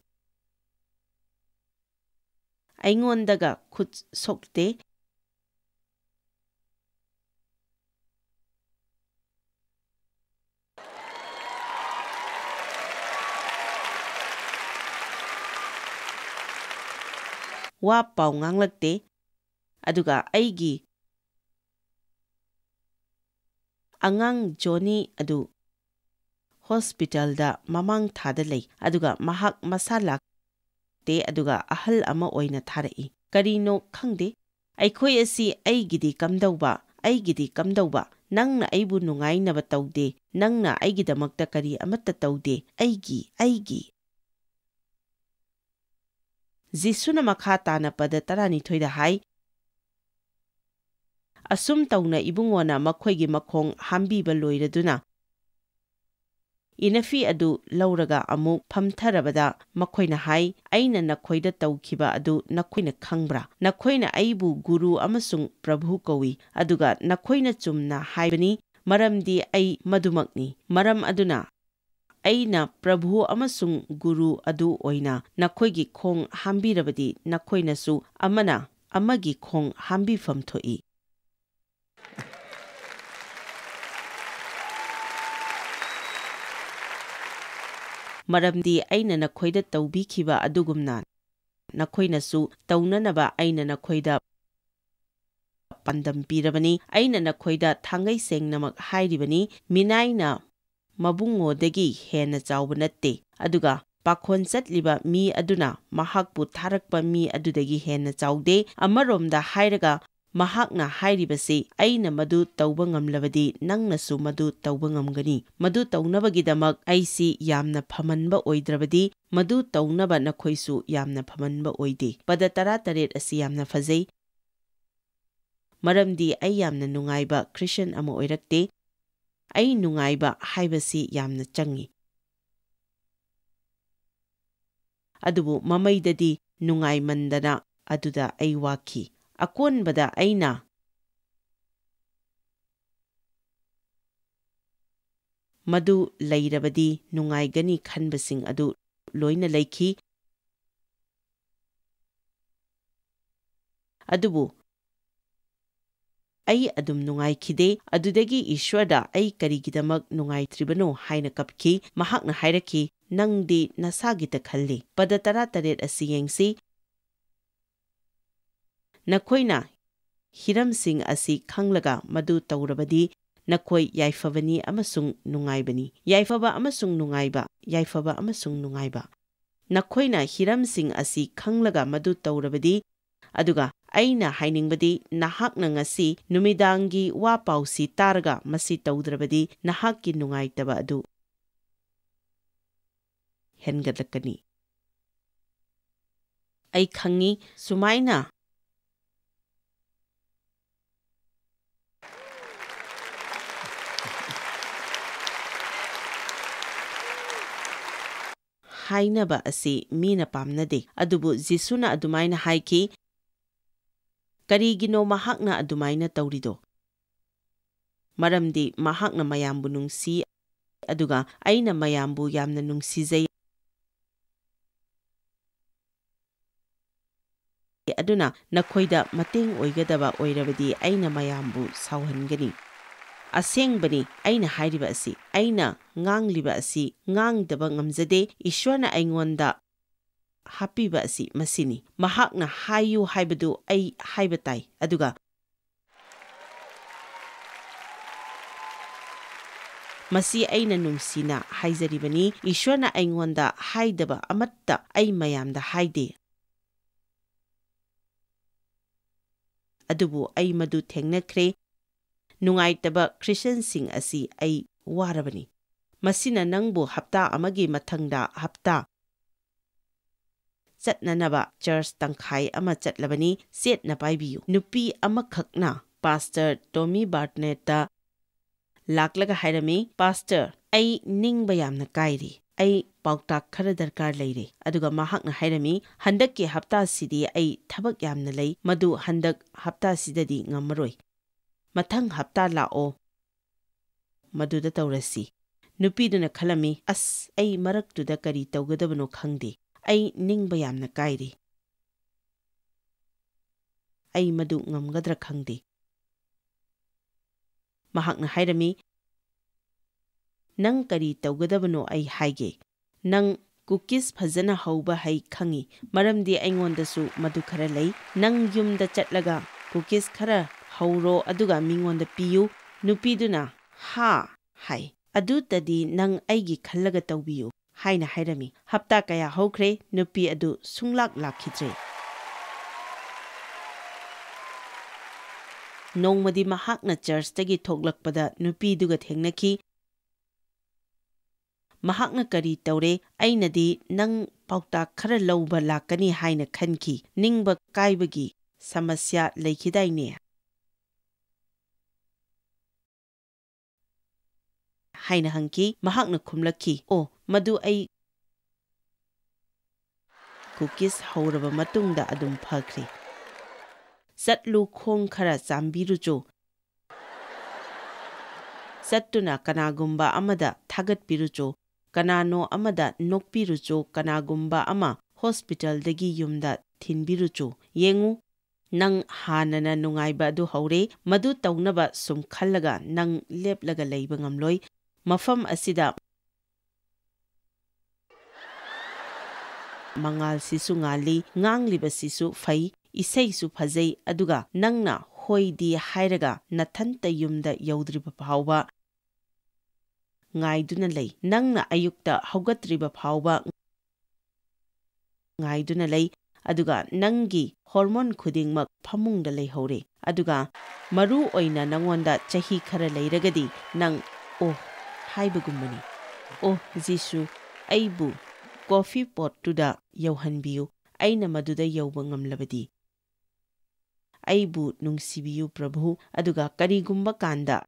ꯑꯩꯉꯣꯟꯗꯒ ꯈꯨꯠ ꯁꯣꯛꯇꯦ꯫ ꯋꯥ ꯄꯥꯎ ꯉꯥꯡꯂꯛꯇꯦ꯫ ꯑꯗꯨꯒ ꯑꯩꯒꯤ ꯑꯉꯥꯡ ꯖꯣꯅꯤ ꯑꯗꯨ ꯍꯣꯁꯄꯤꯇꯥꯜꯗ ꯃꯃꯥꯡ ꯊꯥꯗ ꯂꯩ, ꯑꯗꯨꯒ ꯃꯍꯥꯛ ꯃꯁꯥ ꯂꯥꯛꯇꯦ, ꯑꯗꯨꯒ ꯑꯍꯜ ꯑꯃ ꯑꯣꯏꯅ ꯊꯥꯔꯛꯏ꯫ ꯀꯔꯤꯅꯣ ꯈꯪꯗꯦ꯫ ꯑꯩꯈꯣꯏ ꯑꯁꯤ ꯑꯩꯒꯤꯗꯤ ꯀꯝꯗꯧꯕ, ꯑꯩꯒꯤꯗꯤ ꯀꯝꯗꯧꯕ? ꯅꯪꯅ ꯑꯩꯕꯨ ꯅꯨꯡꯉꯥꯏꯅꯕ ꯇꯧꯗꯦ, ꯅꯪꯅ ꯑꯩꯒꯤꯗꯃꯛꯇ ꯀꯔꯤ ꯑꯃꯠꯇ ꯇꯧꯗꯦ꯫ ꯑꯩꯒꯤ, ꯑꯩꯒꯤ꯫ ꯖꯤꯁꯨꯅ ꯃꯈꯥ ꯇꯥꯅ ꯄꯗ ꯇꯔꯥꯅꯤꯊꯣꯏꯗ ꯍꯥꯏ, ꯑꯁꯨꯝ ꯇꯧꯅ ꯏꯕꯨꯡꯉꯣꯅ ꯃꯈꯣꯏꯒꯤ ꯃꯈꯣꯡ ꯍꯥꯝꯕꯤꯕ ꯂꯣꯏꯔꯗꯨꯅ, ꯏꯅꯐꯤ ꯑꯗꯨ ꯂꯧꯔꯒ ꯑꯃꯨꯛ ꯐꯝꯊꯔꯕꯗ ꯃꯈꯣꯏꯅ ꯍꯥꯏ, "ꯑꯩꯅ ꯅꯈꯣꯏꯗ ꯇꯧꯈꯤꯕ ꯑꯗꯨ ꯅꯈꯣꯏꯅ ꯈꯪꯕ꯭ꯔꯥ? ꯅꯈꯣꯏꯅ ꯑꯩꯕꯨ ꯒꯨꯔꯨ ꯑꯃꯁꯨꯡ ꯄ꯭ꯔꯚꯨ ꯀꯧꯏ, ꯑꯗꯨꯒ ꯅꯈꯣꯏꯅ ꯆꯨꯝꯅ ꯍꯥꯏꯕꯅꯤ, ꯃꯔꯝꯗꯤ ꯑꯩ ꯃꯗꯨꯃꯛꯅꯤ꯫ ꯃꯔꯝ ꯑꯗꯨꯅ ꯑꯩꯅ ꯄ꯭ꯔꯚꯨ ꯑꯃꯁꯨꯡ ꯒꯨꯔꯨ ꯑꯗꯨ ꯑꯣꯏꯅ ꯅꯈꯣꯏꯒꯤ ꯈꯣꯡ ꯍꯥꯝꯕꯤꯔꯕꯗꯤ ꯅꯈꯣꯏꯅꯁꯨ ꯑꯃꯅ ꯑꯃꯒꯤ ꯈꯣꯡ ꯍꯥꯝꯕꯤꯐꯝ ꯊꯣꯛꯏ꯫ ꯃꯔꯝꯗꯤ ꯑꯩꯅ ꯅꯈꯣꯏꯗ ꯇꯧꯕꯤꯈꯤꯕ ꯑꯗꯨꯒꯨꯝꯅ ꯅꯈꯣꯏꯅꯁꯨ ꯇꯧꯅꯅꯕ ꯑꯩꯅ ꯅꯈꯣꯏꯗ ꯄꯥꯟꯗꯝ ꯄꯤꯔꯕꯅꯤ꯫ ꯑꯩꯅ ꯅꯈꯣꯏꯗ ꯊꯥꯡꯒꯩ ꯁꯦꯡꯅꯃꯛ ꯍꯥꯏꯔꯤꯕꯅꯤ, ꯃꯤꯅꯥꯏꯅ ꯃꯕꯨꯡꯉꯣꯗꯒꯤ ꯍꯦꯟꯅ ꯆꯥꯎꯕ ꯅꯠꯇꯦ, ꯑꯗꯨꯒ ꯄꯥꯈꯣꯟ ꯆꯠꯂꯤꯕ ꯃꯤ ꯑꯗꯨꯅ ꯃꯍꯥꯛꯄꯨ ꯊꯥꯔꯛꯄ ꯃꯤ ꯑꯗꯨꯗꯒꯤ ꯍꯦꯟꯅ ꯆꯥꯎꯗꯦ꯫ ꯑꯃꯔꯣꯝꯗ ꯍꯥꯏꯔꯒ, ꯃꯍꯥꯛꯅ ꯍꯥꯏꯔꯤꯕꯁꯤ, "ꯑꯩꯅ ꯃꯗꯨ ꯇꯧꯕ ꯉꯝꯂꯕꯗꯤ ꯅꯪꯅꯁꯨ ꯃꯗꯨ ꯇꯧꯕ ꯉꯝꯒꯅꯤ꯫ ꯃꯗꯨ ꯇꯧꯅꯕꯒꯤꯗꯃꯛ ꯑꯩꯁꯤ ꯌꯥꯝꯅ ꯐꯃꯟꯕ ꯑꯣꯏꯗ꯭ꯔꯕꯗꯤ, ꯃꯗꯨ ꯇꯧꯅꯕ ꯅꯈꯣꯏꯁꯨ ꯌꯥꯝꯅ ꯐꯃꯟꯕ ꯑꯣꯏꯗꯦ꯫" ꯄꯗ ꯇꯔꯥꯇꯔꯦꯠ ꯑꯁꯤ ꯌꯥꯝꯅ ꯐꯖꯩ, ꯃꯔꯝꯗꯤ ꯑꯩ ꯌꯥꯝꯅ ꯅꯨꯡꯉꯥꯏꯕ ꯈ꯭ꯔꯤꯁꯇꯤꯌꯥꯟ ꯑꯃ ꯑꯣꯏꯔꯛꯇꯦ꯫ ꯑꯩ ꯅꯨꯡꯉꯥꯏꯕ ꯍꯥꯏꯕꯁꯤ ꯌꯥꯝꯅ ꯆꯪꯉꯤ꯫ ꯑꯗꯨꯕꯨ ꯃꯃꯩꯗꯗꯤ ꯅꯨꯡꯉꯥꯏꯃꯟꯗꯅ ꯑꯗꯨꯗ ꯑꯩ ꯋꯥꯈꯤ꯫ ꯑꯀꯣꯟꯕꯗ ꯑꯩꯅ ꯃꯗꯨ ꯂꯩꯔꯕꯗꯤ ꯅꯨꯡꯉꯥꯏꯒꯅꯤ ꯈꯟꯕꯁꯤꯡ ꯑꯗꯨ ꯂꯣꯏꯅ ꯂꯩꯈꯤ꯫ ꯑꯗꯨꯕꯨ ꯑꯩ ꯑꯗꯨꯝ ꯅꯨꯡꯉꯥꯏꯈꯤꯗꯦ꯫ ꯑꯗꯨꯗꯒꯤ ꯏꯁ꯭ꯋꯔꯗ ꯑꯩ ꯀꯔꯤꯒꯤꯗꯃꯛ ꯅꯨꯡꯉꯥꯏꯇ꯭ꯔꯤꯕꯅꯣ ꯍꯥꯏꯅ ꯀꯞꯈꯤ꯫ ꯃꯍꯥꯛꯅ ꯍꯥꯏꯔꯛꯈꯤ, "ꯅꯪꯗꯤ ꯅꯁꯥꯒꯤꯇ ꯈꯜꯂꯤ꯫" ꯄꯗ ꯇꯔꯥꯇꯔꯦꯠ ꯑꯁꯤ ꯌꯦꯡꯁꯤ꯫ ꯅꯈꯣꯏꯅ ꯍꯤꯔꯝꯁꯤꯡ ꯑꯁꯤ ꯈꯪꯂꯒ ꯃꯗꯨ ꯇꯧꯔꯕꯗꯤ, ꯅꯈꯣꯏ ꯌꯥꯏꯐꯕꯅꯤ ꯑꯃꯁꯨꯡ ꯅꯨꯡꯉꯥꯏꯕꯅꯤ꯫ ꯌꯥꯏꯐꯕ ꯑꯃꯁꯨꯡ ꯅꯨꯡꯉꯥꯏꯕ, ꯌꯥꯏꯐꯕ ꯑꯃꯁꯨꯡ ꯅꯨꯡꯉꯥꯏꯕ꯫ ꯅꯈꯣꯏꯅ ꯍꯤꯔꯝꯁꯤꯡ ꯑꯁꯤ ꯈꯪꯂꯒ ꯃꯗꯨ ꯇꯧꯔꯕꯗꯤ, ꯑꯗꯨꯒ ꯑꯩꯅ ꯍꯥꯏꯅꯤꯡꯕꯗꯤ, ꯅꯍꯥꯛꯅ ꯉꯁꯤ ꯅꯨꯃꯤꯗꯥꯡꯒꯤ ꯋꯥ ꯄꯥꯎꯁꯤ ꯇꯥꯔꯒ ꯃꯁꯤ ꯇꯧꯗ꯭ꯔꯕꯗꯤ, ꯅꯍꯥꯛꯀꯤ ꯅꯨꯡꯉꯥꯏꯇꯕ ꯑꯗꯨ ꯍꯦꯟꯒꯠꯂꯛꯀꯅꯤ꯫ ꯑꯩ ꯈꯪꯏ, ꯁꯨꯃꯥꯏꯅ ꯍꯥꯏꯅꯕ ꯑꯁꯤ ꯃꯤꯅ ꯄꯥꯝꯅꯗꯦ꯫ ꯑꯗꯨꯕꯨ ꯖꯤꯁꯨꯅ ꯑꯗꯨꯃꯥꯏꯅ ꯍꯥꯏꯈꯤ, "ꯀꯔꯤꯒꯤꯅꯣ ꯃꯍꯥꯛꯅ ꯑꯗꯨꯃꯥꯏꯅ ꯇꯧꯔꯤꯗꯣ? ꯃꯔꯝꯗꯤ ꯃꯍꯥꯛꯅ ꯃꯌꯥꯝꯕꯨ ꯅꯨꯡꯁꯤ, ꯑꯗꯨꯒ ꯑꯩꯅ ꯃꯌꯥꯝꯕꯨ ꯌꯥꯝꯅ ꯅꯨꯡꯁꯤꯖꯩ꯫ ꯑꯗꯨꯅ ꯅꯈꯣꯏꯗ ꯃꯇꯦꯡ ꯑꯣꯏꯒꯗꯕ ꯑꯣꯏꯔꯕꯗꯤ ꯑꯩꯅ ꯃꯌꯥꯝꯕꯨ ꯁꯥꯎꯍꯟꯒꯅꯤ꯫ ꯑꯁꯦꯡꯕꯅꯤ ꯑꯩꯅ ꯍꯥꯏꯔꯤꯕ ꯑꯁꯤ, ꯑꯩꯅ ꯉꯥꯡꯂꯤꯕ ꯑꯁꯤ ꯉꯥꯡꯗꯕ ꯉꯝꯖꯗꯦ꯫ ꯏꯁ꯭ꯋꯔꯅ ꯑꯩꯉꯣꯟꯗ ꯍꯥꯞꯄꯤꯕ ꯑꯁꯤ ꯃꯁꯤꯅꯤ꯫ ꯃꯍꯥꯛꯅ ꯍꯥꯏꯌꯨ ꯍꯥꯏꯕꯗꯨ ꯑꯩ ꯍꯥꯏꯕ ꯇꯥꯏ, ꯑꯗꯨꯒ ꯃꯁꯤ ꯑꯩꯅ ꯅꯨꯡꯁꯤꯅ ꯍꯥꯏꯖꯔꯤꯕꯅꯤ꯫ ꯏꯁ꯭ꯋꯔꯅ ꯑꯩꯉꯣꯟꯗ ꯍꯥꯏꯗꯕ ꯑꯃꯠꯇ ꯑꯩ ꯃꯌꯥꯝꯗ ꯍꯥꯏꯗꯦ꯫ ꯑꯗꯨꯕꯨ ꯑꯩ ꯃꯗꯨ ꯊꯦꯡꯅꯈ꯭ꯔꯦ꯫ ꯅꯨꯡꯉꯥꯏꯇꯕ ꯈ꯭ꯔꯤꯁꯇꯤꯌꯟꯁꯤꯡ ꯑꯁꯤ ꯑꯩ ꯋꯥꯔꯕꯅꯤ꯫ ꯃꯁꯤꯅ ꯅꯪꯕꯨ ꯍꯞꯇꯥ ꯑꯃꯒꯤ ꯃꯊꯪꯗ ꯍꯞꯇꯥ ꯆꯠꯅꯅꯕ ꯆꯔꯆ ꯇꯪꯈꯥꯏ ꯑꯃ ꯆꯠꯂꯕꯅꯤ꯫ ꯆꯦꯠꯅ ꯄꯥꯏꯕꯤꯌꯨ꯫ ꯅꯨꯄꯤ ꯑꯃꯈꯛꯅ ꯄꯥꯁꯇꯔ ꯇꯣꯃꯤ ꯕꯥꯔꯠꯅꯦꯠꯇ ꯂꯥꯛꯂꯒ ꯍꯥꯏꯔꯝꯃꯤ, "ꯄꯥꯁꯇꯔ, ꯑꯩ ꯅꯤꯡꯕ ꯌꯥꯝꯅ ꯀꯥꯏꯔꯤ꯫ ꯑꯩ ꯄꯥꯎꯇꯥꯛ ꯈꯔ ꯗꯔꯀꯥꯔ ꯂꯩꯔꯦ꯫" ꯑꯗꯨꯒ ꯃꯍꯥꯛꯅ ꯍꯥꯏꯔꯝꯃꯤ, "ꯍꯟꯗꯛꯀꯤ ꯍꯞꯇꯥꯁꯤꯗꯤ ꯑꯩ ꯊꯕꯛ ꯌꯥꯝꯅ ꯂꯩ, ꯃꯗꯨ ꯍꯟꯗꯛ ꯍꯞꯇꯥꯁꯤꯗꯗꯤ ꯉꯝꯃꯔꯣꯏ꯫ ꯃꯊꯪ ꯍꯞꯇꯥ ꯂꯥꯛꯑꯣ꯫" ꯃꯗꯨꯗ ꯇꯧꯔꯁꯤ꯫ ꯅꯨꯄꯤꯗꯨꯅ ꯈꯜꯂꯝꯃꯤ, "ꯑꯁ, ꯑꯩ ꯃꯔꯛꯇꯨꯗ ꯀꯔꯤ ꯇꯧꯒꯗꯕꯅꯣ ꯈꯪꯗꯦ꯫ ꯑꯩ ꯅꯤꯡꯕ ꯌꯥꯝꯅ ꯀꯥꯏꯔꯤ꯫ ꯑꯩ ꯃꯗꯨ ꯉꯝꯒꯗ꯭ꯔꯥ ꯈꯪꯗꯦ꯫" ꯃꯍꯥꯛꯅ ꯍꯥꯏꯔꯝꯃꯤ, "ꯅꯪ ꯀꯔꯤ ꯇꯧꯒꯗꯕꯅꯣ ꯑꯩ ꯍꯥꯏꯒꯦ꯫ ꯅꯪ ꯀꯨꯀꯤꯁ ꯐꯖꯅ ꯍꯧꯕ ꯍꯩ ꯈꯪꯏ, ꯃꯔꯝꯗꯤ ꯑꯩꯉꯣꯟꯗꯁꯨ ꯃꯗꯨ ꯈꯔ ꯂꯩ꯫ ꯅꯪ ꯌꯨꯝꯗ ꯆꯠꯂꯒ ꯀꯨꯀꯤꯁ ꯈꯔ ꯍꯧꯔꯣ, ꯑꯗꯨꯒ ꯃꯤꯉꯣꯟꯗ ꯄꯤꯌꯨ꯫ ꯅꯨꯄꯤꯗꯨꯅ, "ꯍꯥ," ꯍꯥꯏ꯫ "ꯑꯗꯨꯇꯗꯤ ꯅꯪ ꯑꯩꯒꯤ ꯈꯜꯂꯒ ꯇꯧꯕꯤꯌꯨ," ꯍꯥꯏꯅ ꯍꯥꯏꯔꯝꯃꯤ꯫ ꯍꯞꯇꯥ ꯀꯌꯥ ꯍꯧꯈ꯭ꯔꯦ, ꯅꯨꯄꯤ ꯑꯗꯨ ꯁꯨꯡꯂꯥꯛ ꯂꯥꯛꯈꯤꯗ꯭ꯔꯦ꯫ ꯅꯣꯡꯃꯗꯤ ꯃꯍꯥꯛꯅ ꯆꯔꯆꯇꯒꯤ ꯊꯣꯛꯂꯛꯄꯗ ꯅꯨꯄꯤꯗꯨꯒ ꯊꯦꯡꯅꯈꯤ꯫ ꯃꯍꯥꯛꯅ ꯀꯔꯤ ꯇꯧꯔꯦ? ꯑꯩꯅꯗꯤ ꯅꯪ ꯄꯥꯎꯇꯥꯛ ꯈꯔ ꯂꯧꯕ ꯂꯥꯛꯀꯅꯤ ꯍꯥꯏꯅ ꯈꯟꯈꯤ꯫ ꯅꯤꯡꯕ ꯀꯥꯏꯕꯒꯤ ꯁꯃꯁ꯭ꯌꯥ ꯂꯩꯈꯤꯗꯥꯏꯅꯦ? ꯍꯥꯏꯅ ꯍꯪꯈꯤ꯫ ꯃꯍꯥꯛꯅ ꯈꯨꯝꯂꯛꯈꯤ, "ꯑꯣ, ꯃꯗꯨ ꯑꯩ ꯀꯨꯀꯤꯁ ꯍꯧꯔꯕ ꯃꯇꯨꯡꯗ ꯑꯗꯨꯝ ꯐꯈ꯭ꯔꯦ꯫ ꯆꯠꯂꯨ, ꯈꯣꯡ ꯈꯔ ꯆꯥꯝꯕꯤꯔꯨꯆꯣ꯫ ꯆꯠꯇꯨꯅ ꯀꯅꯥꯒꯨꯝꯕ ꯑꯃꯗ ꯊꯥꯒꯠꯄꯤꯔꯨꯆꯣ꯫ ꯀꯅꯥꯅꯣ ꯑꯃꯗ ꯅꯣꯛꯄꯤꯔꯨꯆꯣ꯫ ꯀꯅꯥꯒꯨꯝꯕ ꯑꯃ ꯍꯣꯁꯄꯤꯇꯥꯜꯗꯒꯤ ꯌꯨꯝꯗ ꯊꯤꯟꯕꯤꯔꯨꯆꯣ꯫ ꯌꯦꯡꯉꯨ, ꯅꯪ ꯍꯥꯟꯅꯅ ꯅꯨꯡꯉꯥꯏꯕ ꯑꯗꯨ ꯍꯧꯔꯦ꯫ ꯃꯗꯨ ꯇꯧꯅꯕ ꯁꯨꯝ ꯈꯜꯂꯒ ꯅꯪ ꯂꯦꯞꯂꯒ ꯂꯩꯕ ꯉꯝꯂꯣꯏ꯫ ꯃꯐꯝ ꯑꯁꯤꯗ ꯃꯉꯥꯜꯁꯤꯁꯨ ꯉꯥꯜꯂꯤ, ꯉꯥꯡꯂꯤꯕꯁꯤꯁꯨ ꯐꯩ, ꯏꯁꯩꯁꯨ ꯐꯖꯩ, ꯑꯗꯨꯒ ꯅꯪꯅ ꯍꯣꯏꯗꯤ ꯍꯥꯏꯔꯒ ꯅꯊꯟꯇ ꯌꯨꯝꯗ ꯌꯧꯗ꯭ꯔꯤꯕ ꯐꯥꯎꯕ ꯉꯥꯏꯗꯨꯅ ꯂꯩ꯫ ꯅꯪꯅ ꯑꯌꯨꯛꯇ ꯍꯧꯒꯠꯇ꯭ꯔꯤꯕ ꯐꯥꯎꯕ ꯉꯥꯏꯗꯨꯅ ꯂꯩ, ꯑꯗꯨꯒ ꯅꯪꯒꯤ ꯍꯣꯔꯃꯣꯟ ꯈꯨꯗꯤꯡꯃꯛ ꯐꯃꯨꯡꯗ ꯂꯩꯍꯧꯔꯦ, ꯑꯗꯨꯒ ꯃꯔꯨ ꯑꯣꯏꯅ ꯅꯪꯉꯣꯟꯗ ꯆꯍꯤ ꯈꯔ ꯂꯩꯔꯒꯗꯤ ꯅꯪ ꯑꯣ ꯍꯥꯏꯕꯒꯨꯝꯕꯅꯤ꯫ ꯑꯣ ꯖꯤꯁꯨ, ꯑꯩꯕꯨ ꯀꯣꯐꯤ ꯄꯣꯠꯇꯨꯗ ꯌꯧꯍꯟꯕꯤꯌꯨ, ꯑꯩꯅ ꯃꯗꯨꯗ ꯌꯧꯕ ꯉꯝꯂꯕꯗꯤ꯫ ꯑꯩꯕꯨ ꯅꯨꯡꯁꯤꯕꯤꯌꯨ ꯄ꯭ꯔꯚꯨ, ꯑꯗꯨꯒ ꯀꯔꯤꯒꯨꯝꯕ ꯀꯥꯟꯗ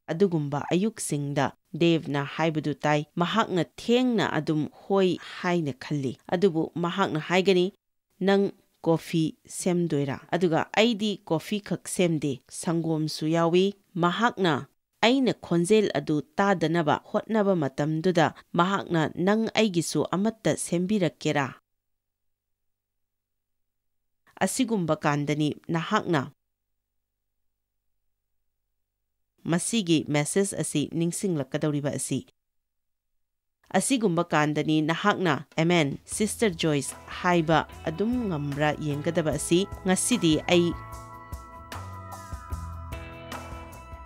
ꯑꯗꯨꯒꯨꯝꯕ ꯑꯌꯨꯛꯁꯤꯡꯗ ꯗꯦꯕꯅ ꯍꯥꯏꯕꯗꯨ ꯇꯥꯏ꯫ ꯃꯍꯥꯛꯅ ꯊꯦꯡꯅ ꯑꯗꯨꯝ ꯍꯣꯏ ꯍꯥꯏꯅ ꯈꯜꯂꯤ, ꯑꯗꯨꯕꯨ ꯃꯍꯥꯛꯅ ꯍꯥꯏꯒꯅꯤ, "ꯅꯪ ꯀꯣꯐꯤ ꯁꯦꯝꯗꯣꯏꯔꯥ?" ꯑꯗꯨꯒ ꯑꯩꯗꯤ ꯀꯣꯐꯤ ꯈꯛ ꯁꯦꯝꯗꯦ, ꯁꯪꯒꯣꯝꯁꯨ ꯌꯥꯎꯏ꯫ ꯃꯍꯥꯛꯅ ꯑꯩꯅ ꯈꯣꯟꯖꯦꯜ ꯑꯗꯨ ꯇꯥꯗꯅꯕ ꯍꯣꯠꯅꯕ ꯃꯇꯝꯗꯨꯗ ꯃꯍꯥꯛꯅ, "ꯅꯪ ꯑꯩꯒꯤꯁꯨ ꯑꯃꯠꯇ ꯁꯦꯝꯕꯤꯔꯛꯀꯦꯔꯥ?" ꯑꯁꯤꯒꯨꯝꯕ ꯀꯥꯟꯗꯅꯤ ꯅꯍꯥꯛꯅ ꯃꯁꯤꯒꯤ ꯃꯦꯁꯦꯖ ꯑꯁꯤ ꯅꯤꯡꯁꯤꯡꯂꯛꯀꯗꯧꯔꯤꯕ ꯑꯁꯤ꯫ ꯑꯁꯤꯒꯨꯝꯕ ꯀꯥꯟꯗꯅꯤ ꯅꯍꯥꯛꯅ "ꯑꯦꯃꯦꯟ, ꯁꯤꯁꯇꯔ ꯖꯣꯏꯁ" ꯍꯥꯏꯕ ꯑꯗꯨꯝ ꯉꯝꯕ꯭ꯔꯥ ꯌꯦꯡꯒꯗꯕ ꯑꯁꯤ꯫ ꯉꯁꯤꯗꯤ ꯑꯩ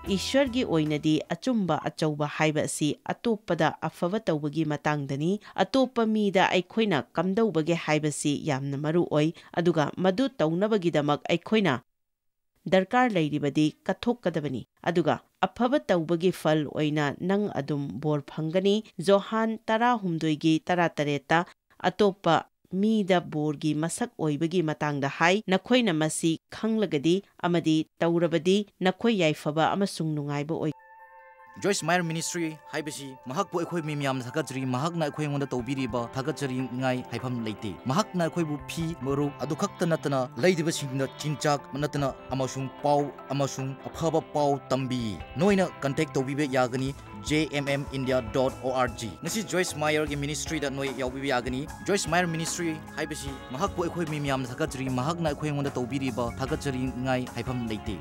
ꯏꯁ꯭ꯋꯔꯒꯤ ꯑꯣꯏꯅꯗꯤ ꯑꯆꯨꯝꯕ ꯑꯆꯧꯕ ꯍꯥꯏꯕ ꯑꯁꯤ ꯑꯇꯣꯞꯄꯗ ꯑꯐꯕ ꯇꯧꯕꯒꯤ ꯃꯇꯥꯡꯗꯅꯤ꯫ ꯑꯇꯣꯞꯄ ꯃꯤꯗ ꯑꯩꯈꯣꯏꯅ ꯀꯝꯗꯧꯕꯒꯦ ꯍꯥꯏꯕꯁꯤ ꯌꯥꯝꯅ ꯃꯔꯨ ꯑꯣꯏ, ꯑꯗꯨꯒ ꯃꯗꯨ ꯇꯧꯅꯕꯒꯤꯗꯃꯛ ꯑꯩꯈꯣꯏꯅ ꯗꯔꯀꯥꯔ ꯂꯩꯔꯤꯕꯗꯤ ꯀꯠꯊꯣꯛꯀꯗꯕꯅꯤ, ꯑꯗꯨꯒ ꯑꯐꯕ ꯇꯧꯕꯒꯤ ꯐꯜ ꯑꯣꯏꯅ ꯅꯪ ꯑꯗꯨꯝ ꯕꯣꯔ ꯐꯪꯒꯅꯤ꯫ ꯖꯣꯍꯥꯟ ꯇꯔꯥꯍꯨꯝꯗꯣꯏꯒꯤ ꯇꯔꯥꯇꯔꯦꯠꯇ ꯑꯇꯣꯞꯄ ꯃꯤꯗ ꯕꯣꯔꯒꯤ ꯃꯁꯛ ꯑꯣꯏꯕꯒꯤ ꯃꯇꯥꯡꯗ ꯍꯥꯏ, ꯅꯈꯣꯏꯅ ꯃꯁꯤ ꯈꯪꯂꯒꯗꯤ ꯑꯃꯗꯤ ꯇꯧꯔꯕꯗꯤ ꯅꯈꯣꯏ ꯌꯥꯏꯐꯕ ꯑꯃꯁꯨꯡ ꯅꯨꯡꯉꯥꯏꯕ ꯑꯣꯏ꯫ ꯖꯣꯏꯁ ꯃꯥꯌꯔ ꯃꯤꯅꯤꯁꯇ꯭ꯔꯤ ꯍꯥꯏꯕꯁꯤ ꯃꯍꯥꯛꯄꯨ ꯑꯩꯈꯣꯏ ꯃꯤ ꯃꯌꯥꯝꯅ ꯊꯥꯒꯠꯆꯔꯤ꯫ ꯃꯍꯥꯛꯅ ꯑꯩꯈꯣꯏ ꯑꯩꯉꯣꯟꯗ ꯇꯧꯕꯤꯔꯤꯕ ꯊꯥꯒꯠꯆꯔꯤꯉꯥꯏ ꯍꯥꯏꯐꯝ ꯂꯩꯇꯦ꯫ ꯃꯍꯥꯛꯅ ꯑꯩꯈꯣꯏꯕꯨ ꯐꯤ, ꯃꯔꯨꯞ ꯑꯗꯨ ꯈꯛꯇ ꯅꯠꯇꯅ ꯂꯩꯔꯤꯕꯁꯤꯡꯗ ꯆꯤꯟꯖꯥꯛ ꯅꯠꯇꯅ ꯑꯃꯁꯨꯡ ꯄꯥꯎ ꯑꯃꯁꯨꯡ ꯑꯐꯕ ꯄꯥꯎ ꯇꯝꯕꯤ꯫ ꯅꯣꯏꯅ ꯀꯟꯇꯦꯛ ꯇꯧꯕꯤꯕ ꯌꯥꯒꯅꯤ J M M India dot O R G꯫ ꯉꯁꯤ ꯖꯣꯏꯁ ꯃꯥꯌꯔꯒꯤ ꯃꯤꯅꯤꯁꯇ꯭ꯔꯤꯗ ꯅꯣꯏ ꯌꯥꯎꯕꯤꯕ ꯌꯥꯒꯅꯤ꯫ ꯖꯣꯏꯁ ꯃꯥꯌꯔ ꯃꯤꯅꯤꯁꯇ꯭ꯔꯤ ꯍꯥꯏꯕꯁꯤ ꯃꯍꯥꯛꯄꯨ ꯑꯩꯈꯣꯏ ꯃꯤ ꯃꯌꯥꯝꯅ ꯊꯥꯒꯠꯆꯔꯤ꯫ ꯃꯍꯥꯛꯅ ꯑꯩꯈꯣꯏ ꯑꯩꯉꯣꯟꯗ ꯇꯧꯕꯤꯔꯤꯕ ꯊꯥꯒꯠꯆꯔꯤꯉꯥꯏ ꯍꯥꯏꯐꯝ ꯂꯩꯇꯦ꯫